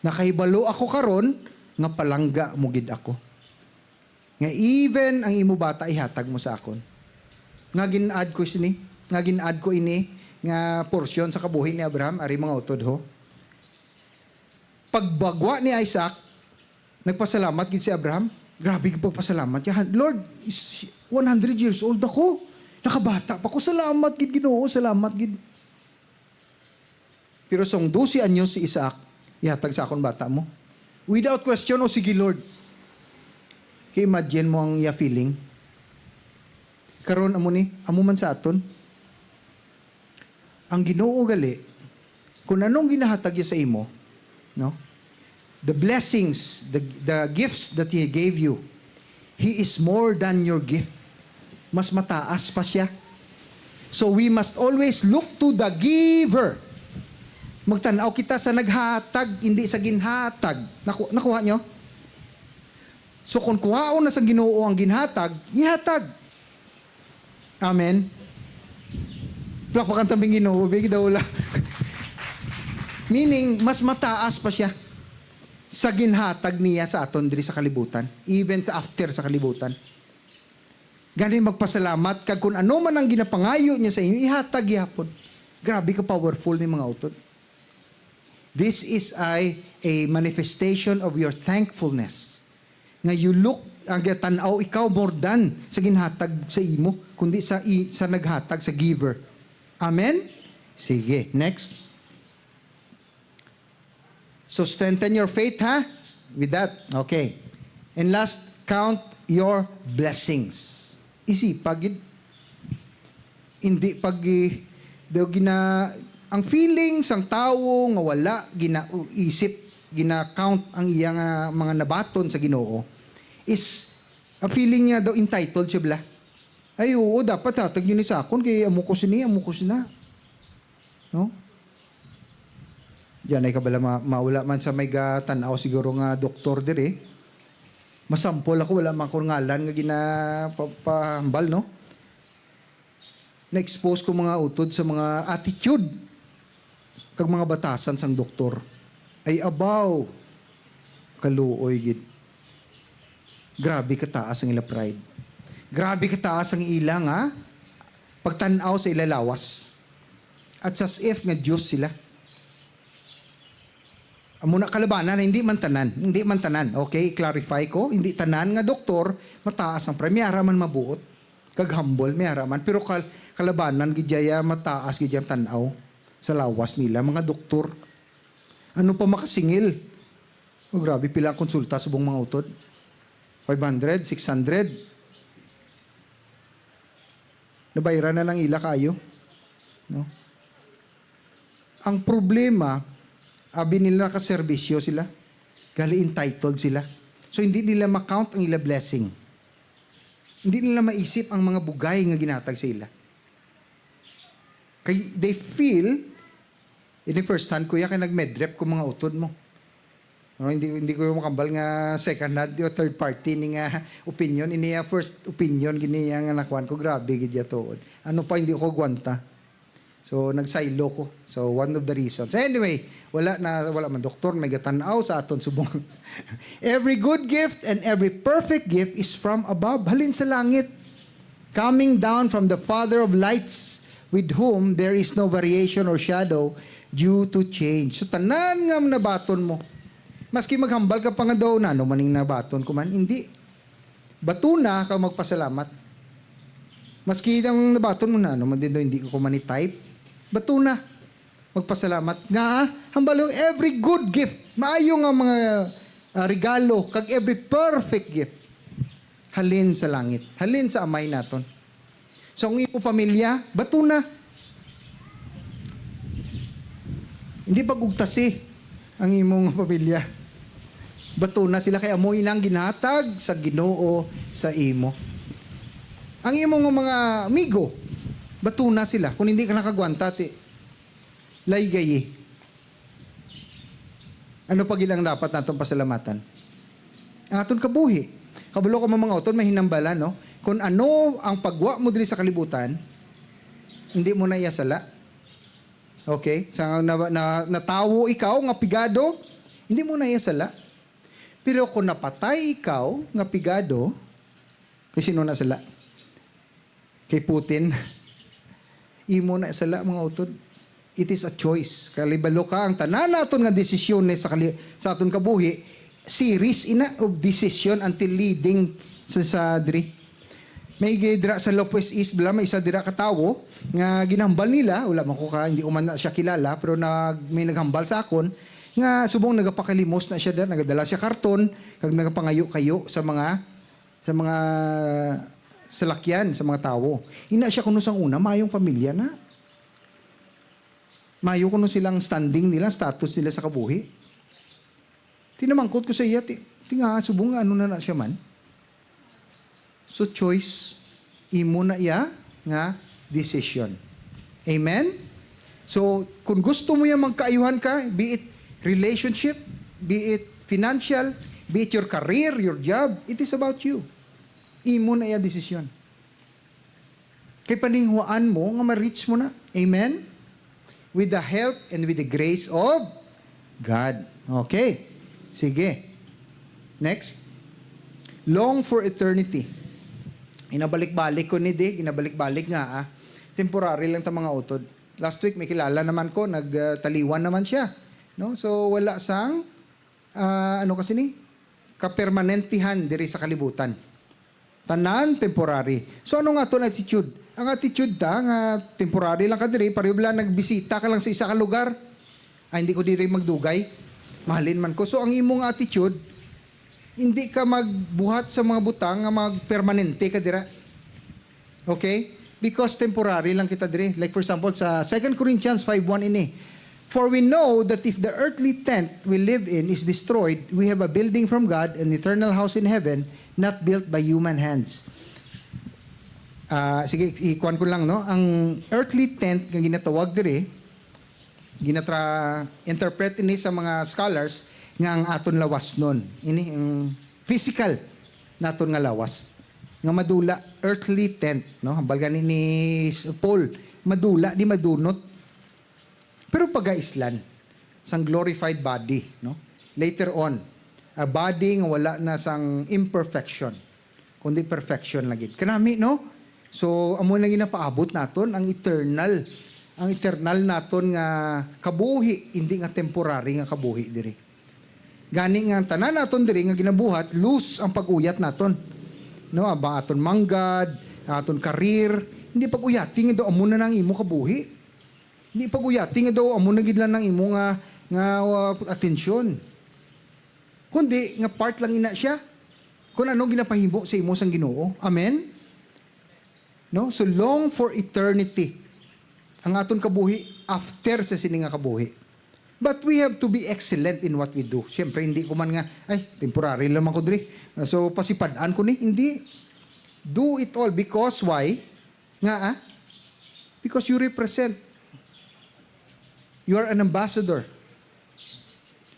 Nakahibalo ako karon nga palangga mo gid ako. Nga even ang imo bata ihatag mo sa akon." Nga gin-add ko sini, nga gin-add ko ini nga porsyon sa kabuhi ni Abraham, ari mga utod, ho. Pagbagwa ni Isaac, nagpasalamat gid si Abraham. Grabe ang pagpasalamat niya. "Lord, is, one hundred years old ako. Nakabata pa ko. Salamat gid, Ginoo. Salamat gid." Pero sang dose anyos si Isaac, "Ihatag sa akon bata mo." Without question, "O sige, Lord." Kay imagine mo ang iya feeling. Karon, amo ni, amo man sa aton. Ang Ginoo gali, kung anong ginahatag niya sa imo, no? The blessings, the, the gifts that He gave you, He is more than your gift. Mas mataas pa siya. So we must always look to the giver. Magtan-aw kita sa naghatag, hindi sa ginhatag. Naku-, nakuha nyo? So kung kuhaon na sa Ginoo ang ginhatag, ihatag. Amen. Plakpakan ta ang Ginoo, big daw la. Meaning, mas mataas pa siya sa ginhatag niya sa aton diri sa kalibutan, even sa after sa kalibutan. Gani, magpasalamat, kag kung ano man ang ginapangayo niya sa inyo, ihatag gihapon. Grabe ka powerful ni mga utod. This is a, a manifestation of your thankfulness. Nga you look, ang gatan-aw ikaw more than sa ginhatag sa imo, kundi sa i-, sa naghatag, sa giver. Amen? Sige, next. So strengthen your faith, ha? With that, okay. And last, count your blessings. Isipa gid. Hindi pag, eh, daw gina-, ang feeling sang tawo nga wala ginaisip, gina-count ang iya nga mga nabaton sa Ginoo is a feeling niya daw entitled siya bala. "Ay, oo, dapat hatag niyo ni sa akon kay amo ko sini, amo ko sina." No? Diyan ay kabala ma-, maula man sa may gatan-aw siguro nga doktor diri. Masampol ako, wala man akong ngalan nga gina-, pa-, pahambal, no? Na-expose ko mga utod sa mga attitude kag mga batasan sang doktor. Ay, abaw! Kaluoy gid. Grabe kataas ang ila pride. Grabe kataas ang ila nga pagtan-aw sa ila lawas. At as if nga Dios sila. Amo na kalabanan, hindi man tanan. Hindi man tanan. Okay, clarify ko. Hindi tanan nga doktor mataas ang pride. May ara man mabuot. Kag humble, may ara man. Pero kal kalabanan, gid dya mataas gid ang tan-aw sa lawas nila, mga doktor. Ano pa makasingil? Oh, grabe, pila ang konsulta subong mga utod? Five hundred, six hundred. Nabayran na lang ila kayo. No? Ang problema, abi nila nakaserbisyo sila. Gali entitled sila. So, hindi nila ma-count ang ila blessing. Hindi nila maisip ang mga bugay nga ginatag sa ila. Kay they feel, ini first hand ko ya, kay nag-medrep ko mga utod mo. No, hindi, hindi ko makambal nga second hand o third party ni nga opinion. Ini ya first opinion, gini ya nga nakuan ko, grabe gid ya tuod. Ano pa, hindi ko gwanta. So, nagsaylo ko. So, one of the reasons. Anyway, wala na, wala man doktor, may gatan-aw sa aton subong. Every good gift and every perfect gift is from above, halin sa langit, coming down from the Father of lights, with whom there is no variation or shadow due to change. So, tanan nga nabaton mo, maski maghambal ka pa nga daw, "Nano man ning nabaton ko man?" Hindi. Batuna kag magpasalamat. Maski ang nabaton mo na, ano man din daw, hindi ko man ni-type. Batuna, magpasalamat. Nga, ah, hambal yung every good gift, maayo nga mga, ah, regalo, kag every perfect gift, halin sa langit, halin sa Amay naton. So, ang imo pamilya, batuna. Hindi pag-ugtasi ang imong pamilya. Batuna sila kay amo inang ginhatag sa Ginoo sa imo. Ang imo nga mga amigo, batuna sila. Kung hindi ka nakagwanta, ti, laygayi. Ano pa gid ang dapat naton pasalamatan? Ang aton kabuhi. Kabalo ka, mga utod, may hinambalan, no? Kung ano ang pagwa mo diri sa kalibutan, hindi mo na iya sala. Okay? Sa na, na, natawo ikaw nga pigado, hindi mo na iya sala. Pero kung napatay ikaw nga pigado, kay sino na sala? Kay Putin? Imo na sala, mga utod. It is a choice. Kalibalo ka, ang tanan naton nga desisyon sa, kali- sa aton kabuhi, series ina of decision until leading sa, sa diri. May gi-, dira sa Lopez East, bala, may isa dira ka tawo nga ginhambal nila, wala man ko ka, hindi ko man na siya kilala, pero nag, may naghambal sa akon nga subong nagapakalimos na siya dira, nagadala siya karton, kag nagapangayo-kayo sa mga, sa mga salakyan, sa mga tawo. Ina siya kuno sang una, mayong pamilya na. Mayo kuno silang standing nila, status nila sa kabuhi. Tinamangkot ko sa iya, ti, ti nga, subong nga ano na na siya man. So, choice, imo na iya nga decision. Amen? So, kung gusto mo yan magkaayuhan ka, be it relationship, be it financial, be it your career, your job, it is about you. Imo na iya desisyon. Kay paninguhaan mo nga ma-reach mo na. Amen? With the help and with the grace of God. Okay. Sige. Next. Long for eternity. Ginabalik-balik ko ni di, ginabalik-balik nga, ah. Temporary lang ta, mga utod. Last week, may kilala naman ko, nagtaliwan naman siya. No? So, wala sang, ah, ano kasi ni? Kapermanentihan diri sa kalibutan. Tanan temporary. So, ano nga aton attitude? Ang attitude ta nga temporary lang ka diri, pareho bala nagbisita ka lang sa isa ka lugar. Ay, hindi ko diri magdugay. Mahalin man ko. So, ang imong attitude, hindi ka magbuhat sa mga butang nga magpermanente ka dira. Okay? Because temporary lang kita diri. Like, for example, sa Second Corinthians five one ini, "For we know that if the earthly tent we live in is destroyed, we have a building from God, an eternal house in heaven, not built by human hands." Ah, sige, ikuan ko lang, no? Ang earthly tent nga ginatawag diri, ginatra-, interpret ini sa mga scholars nga ang aton lawasnon. Ini ang physical naton nga lawas. Nga madula, earthly tent, no? Hambal gani ni Paul, madula, di madunot. Pero pagaislan. sang glorified body, no? Later on, a body nga wala na sang imperfection, kundi perfection lagi. Kanami, no? So, amo na ginapaabot naton ang eternal, ang eternal naton nga kabuhi, hindi nga temporary nga kabuhi diri. Gani nga ang tanan naton diri nga ginabuhat, loose ang pag-uyat naton. No, aba aton manggad, aton karir, hindi pag-uyati nga daw amo na nang imo kabuhi. Hindi pag-uyati nga daw amo na gid lang nang imo nga, nga, uh, atensyon. Kundi nga part lang ina siya kung ano ginapahimo sa imo sang Ginoo. Amen? No? So long for eternity ang aton kabuhi after sa sini nga kabuhi. But we have to be excellent in what we do. Siyempre, hindi ko man nga, "Ay, temporary lang man ko diri." So, pasipad-an ko ni. Hindi. Do it all. Because why? Nga, ah? Because you represent. You are an ambassador.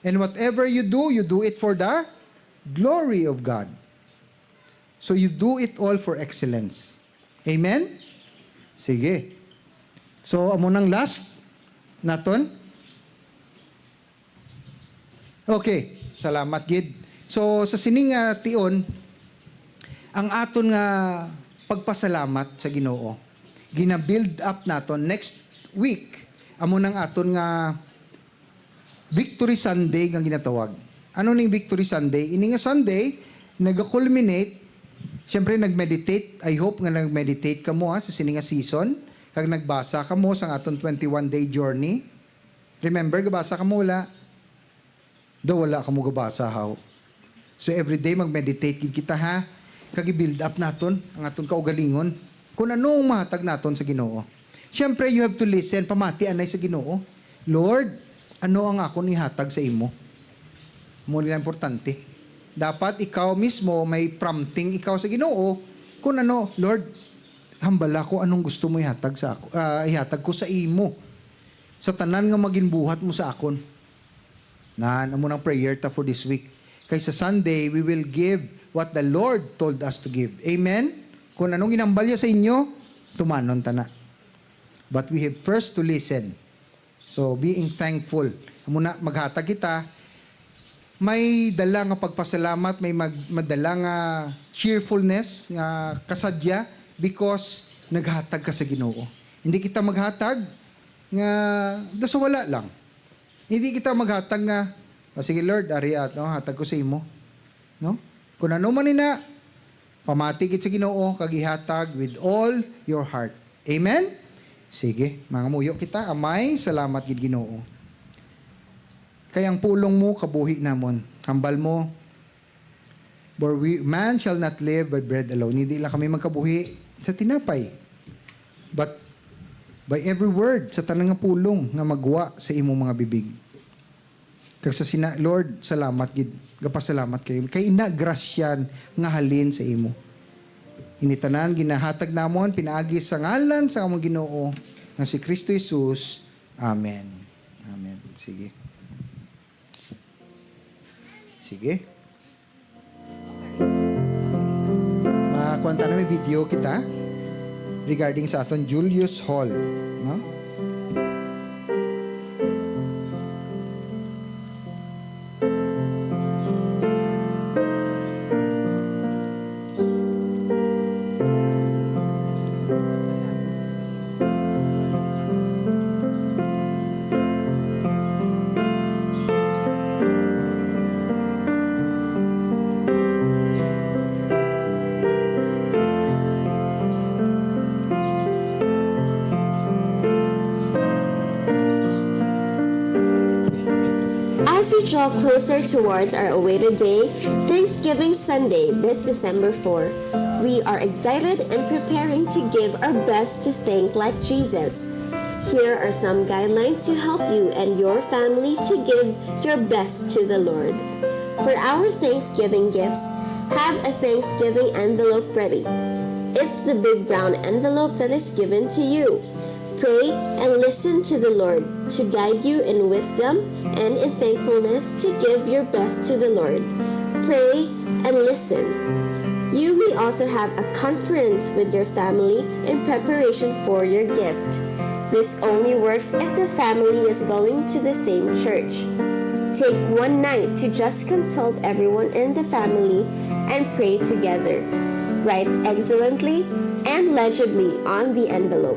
And whatever you do, you do it for the glory of God. So you do it all for excellence. Amen? Sige. So, amo nang last naton. Okay, salamat gid. So, sa sining, ah, tion, ang aton nga pagpasalamat sa Ginoo, gina-build up naton next week, amo nang aton nga Victory Sunday nga ginatawag. Ano ning Victory Sunday? Ini nga Sunday, nag-culminate, siyempre nag-meditate. I hope nga nag-meditate kamo, ha, sa sini nga season. Kag nagbasa kamo sa aton twenty-one day journey. Remember, gabasa kamo, wala? Daw wala kamo gabasa, how? So, every day mag-meditate gid kita, ha? Kag i-build up naton ang aton kaugalingon. Kung ano ang mahatag naton sa Ginoo. Siyempre, you have to listen. Pamati anay sa Ginoo. "Lord, ano ang akon ihatag sa imo?" Mo nila importante. Dapat ikaw mismo may prompting ikaw sa Ginoo. Kung ano, "Lord, hambala ko anong gusto mo ihatag sa ako, ah, ihatag ko sa imo sa tanan nga maginbuhat mo sa akon." Nan, amo nang prayer ta for this week. Kay sa Sunday, we will give what the Lord told us to give. Amen? Kung anong ginhambal niya sa inyo, tumanon ta na. But we have first to listen. So, being thankful. Amo na, maghatag kita. May dala nga pagpasalamat, may mag-, madala nga cheerfulness, nga kasadya, because naghatag ka sa Ginoo. Hindi kita maghatag nga, da sa wala lang. Hindi kita maghatag nga, "Ah, sige, Lord, ari ato, hatag ko sa imo." No? Kung ano man ina, pamati gid sa Ginoo, kag ihatag with all your heart. Amen? Sige, mangamuyo kita. Amay, salamat gid, Ginoo. Kay ang pulong mo, kabuhi namon. Hambal mo, "For we, man shall not live by bread alone." Hindi lang kami magkabuhi sa tinapay, but by every word, sa tanan nga pulong nga magwa sa imong mga bibig. Kag sa sina, Lord, salamat gid. Gapasalamat kayo. Kay ina grasya nga halin sa imo. Ini tanan ginahatag namon pinaagi sa ngalan sa among Ginoo nga si Kristo Jesus. Amen. Amen. Sige. Sige. Makuan ta na, may video kita regarding sa aton Julius Hall, no? As we draw closer towards our awaited day, Thanksgiving Sunday, this December four, we are excited and preparing to give our best to thank like Jesus. Here are some guidelines to help you and your family to give your best to the Lord. For our Thanksgiving gifts, have a Thanksgiving envelope ready. It's the big brown envelope that is given to you. Pray and listen to the Lord to guide you in wisdom and in thankfulness to give your best to the Lord. Pray and listen. You may also have a conference with your family in preparation for your gift. This only works if the family is going to the same church. Take one night to just consult everyone in the family and pray together. Write excellently and legibly on the envelope.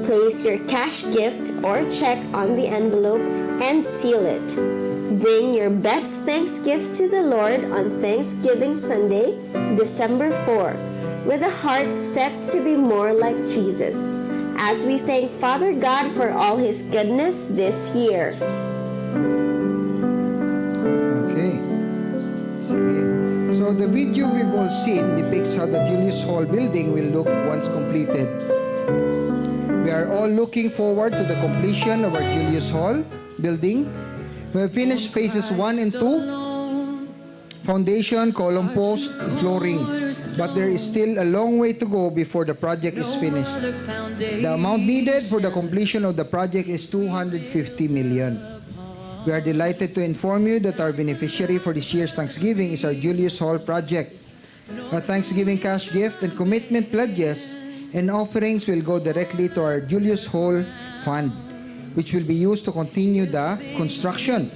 Place your cash gift or check on the envelope and seal it. Bring your best thanks gift to the Lord on Thanksgiving Sunday, December four, with a heart set to be more like Jesus, as we thank Father God for all His goodness this year. Okay. Sige. So the video we've all seen depicts how the Julius Hall building will look once completed. We are all looking forward to the completion of our Julius Hall building. We have finished phases one and two, foundation, column post, and flooring. But there is still a long way to go before the project is finished. The amount needed for the completion of the project is two hundred fifty million. We are delighted to inform you that our beneficiary for this year's Thanksgiving is our Julius Hall project. Our Thanksgiving cash gift and commitment pledges and offerings will go directly to our Julius Hall Fund, which will be used to continue the construction.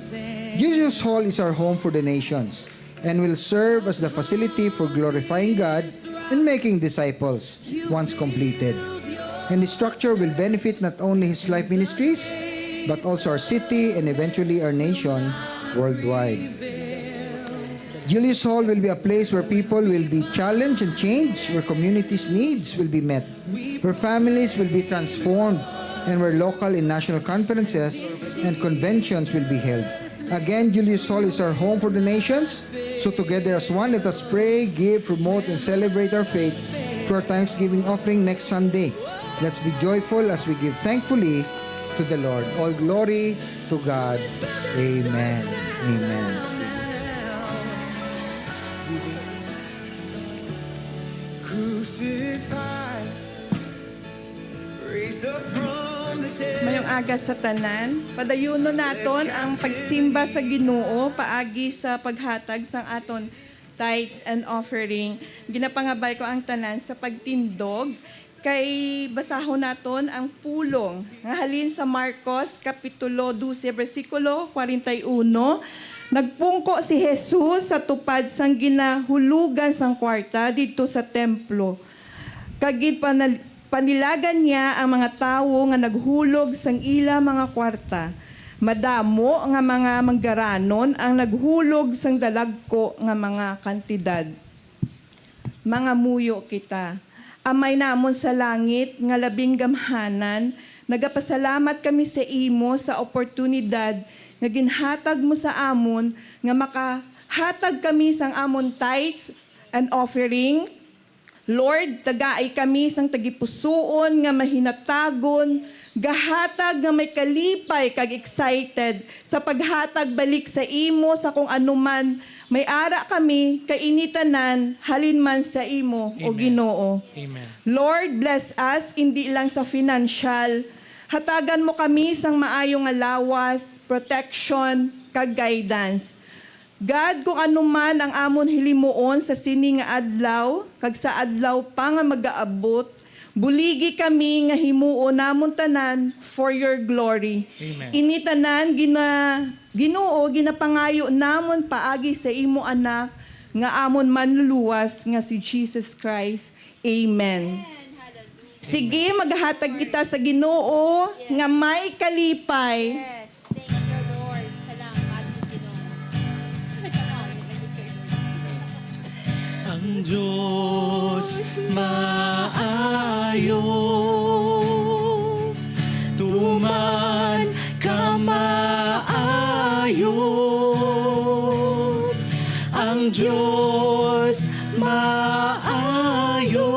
Julius Hall is our home for the nations and will serve as the facility for glorifying God and making disciples once completed. And the structure will benefit not only His Life Ministries, but also our city and eventually our nation worldwide. Julius Hall will be a place where people will be challenged and changed, where communities' needs will be met, where families will be transformed, and where local and national conferences and conventions will be held. Again, Julius Hall is our home for the nations. So together as one, let us pray, give, promote, and celebrate our faith through our Thanksgiving offering next Sunday. Let's be joyful as we give thankfully to the Lord. All glory to God. Amen. Amen. Mayong aga sa tanan. Padayunon naton ang pagsimba sa Ginoo paagi sa paghatag sang aton tithes and offering. Ginapangabay ko ang tanan sa pagtindog kay basahon naton ang pulong nga halin sa Marcos Kapitulo dose, bersikulo kwarenta y uno. Nagpungko si Jesus sa tupad sang ginahulogan sang kwarta didto sa templo, kag ginpanal- panilagan niya ang mga tawo nga naghulog sang ila mga kwarta. Madamo nga mga manggaranon ang naghulog sang dalagko nga mga kantidad. Mangamuyo kita. Amay namon sa langit nga labing gamhanan, nagapasalamat kami sa imo sa oportunidad nga ginhatag mo sa amon nga makahatag kami sang amon tithes and offering. Lord, tagai kami sang tagipusoon nga mahinatagon, gahatag nga may kalipay kag excited sa paghatag balik sa imo sa kung ano man may ara kami, kay ini tanan halin man sa imo, O Amen. Ginoo. Amen. Lord, bless us indi lang sa financial. Hatagan mo kami sang maayo nga lawas, protection, kag guidance. God, kung ano man ang amon hilimuon sa sini nga adlaw kag sa adlaw pa nga magaabot, buligi kami nga himuon namon tanan for your glory. Amen. Ini tanan gina Ginoo, ginapangayo namon paagi sa imo Anak nga amon Manluluwas nga si Jesus Christ. Amen. Sige, maghatag kita sa Ginoo nga may kalipay. Yes. Thank you, Lord. Salamat, Ginoo. Ang Diyos maayo, tuman kamaayo. Ang Diyos maayo,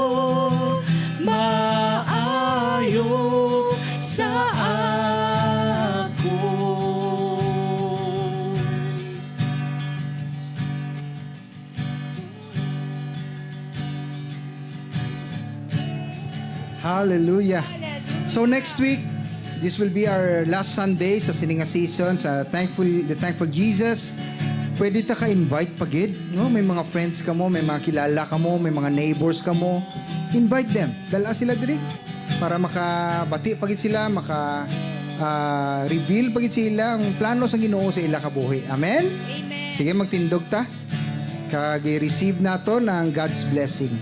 maayo sa akon. Hallelujah. So next week, this will be our last Sunday sa sini nga season sa Thankful, the Thankful Jesus. Pwede ta ka-invite pa gid, no? May mga friends ka mo, may mga kilala ka mo, may mga neighbors ka mo. Invite them. Dala sila diri. para makabati pa gid sila, maka, ah, reveal pa gid sila ang plano sang Ginoo sa ila kabuhi. Amen? Amen. Sige, magtindog ta. Kag i-receive naton ang God's blessing.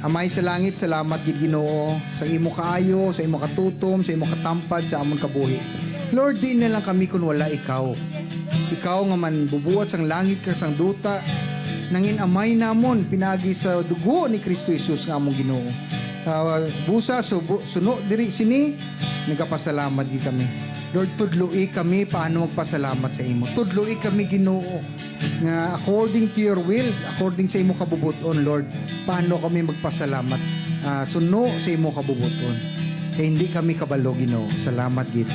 Amay sa langit, salamat gid, Ginoo, sa imo kaayo, sa imo katutom, sa imo katampad sa amon kabuhi. Lord, di na lang kami kun wala ikaw. Ikaw nga manbubuhat sang langit kag sang duta, nangin-amay namon pinagi sa dugo ni Cristo Jesus nga among Ginoo. Ah, busa, subo-, suno diri sini, nagapasalamat gid kami. Lord, tudloi kami paano magpasalamat sa imo. Tudloi kami, Ginoo, nga according to your will, according sa imo kabubot-on, Lord, paano kami magpasalamat, ah, suno sa imo kabubot-on. Kay hindi kami kabalo, Ginoo. Salamat gid.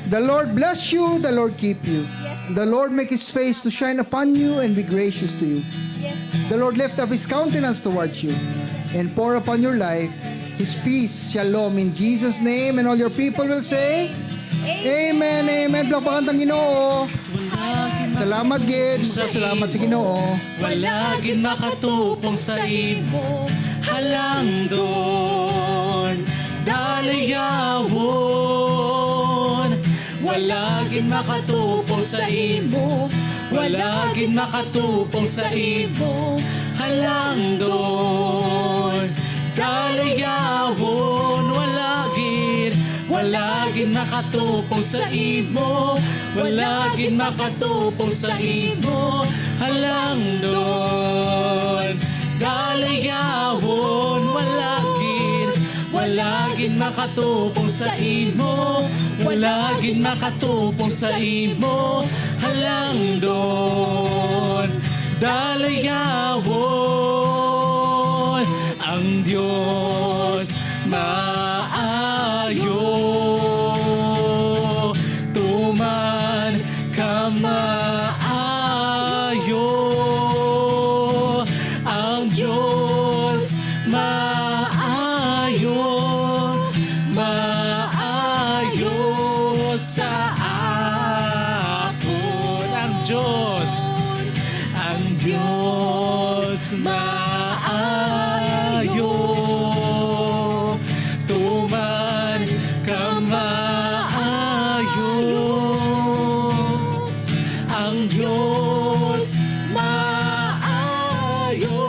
The Lord bless you, the Lord keep you. Yes. The Lord make his face to shine upon you and be gracious to you. Yes. The Lord lift up his countenance towards you and pour upon your life his peace. Shalom in Jesus' name. And all your people will say, Amen, amen. Palakpakan tang Ginoo. Salamat gid. Salamat sa Ginoo. Wala gid makatupong sa imo halangdon, dalayawon. Wala gid makatupong sa imo, wala gid makatupong sa imo halangdon, dalayawon. Wala gid, wala gid makatupong sa imo, wala gid makatupong sa imo halangdon, dalayawon. Wala gid, wala gid makatupong sa imo, wala gid makatupong sa imo halangdon, dalayawon. Ang Dios maayo, tuman kamaayo. Ang Dios maayo, maayo sa akon. Ang Dios, ang Dios maayo, tuman kamaayo. Ang Dios maayo,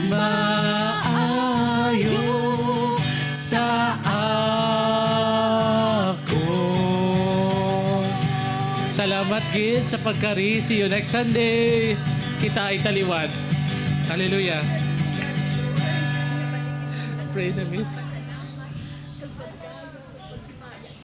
maayo sa akon. Salamat gid sa pagkari. See you next Sunday. Kita ay taliwat. Hallelujah. Pray na, miss.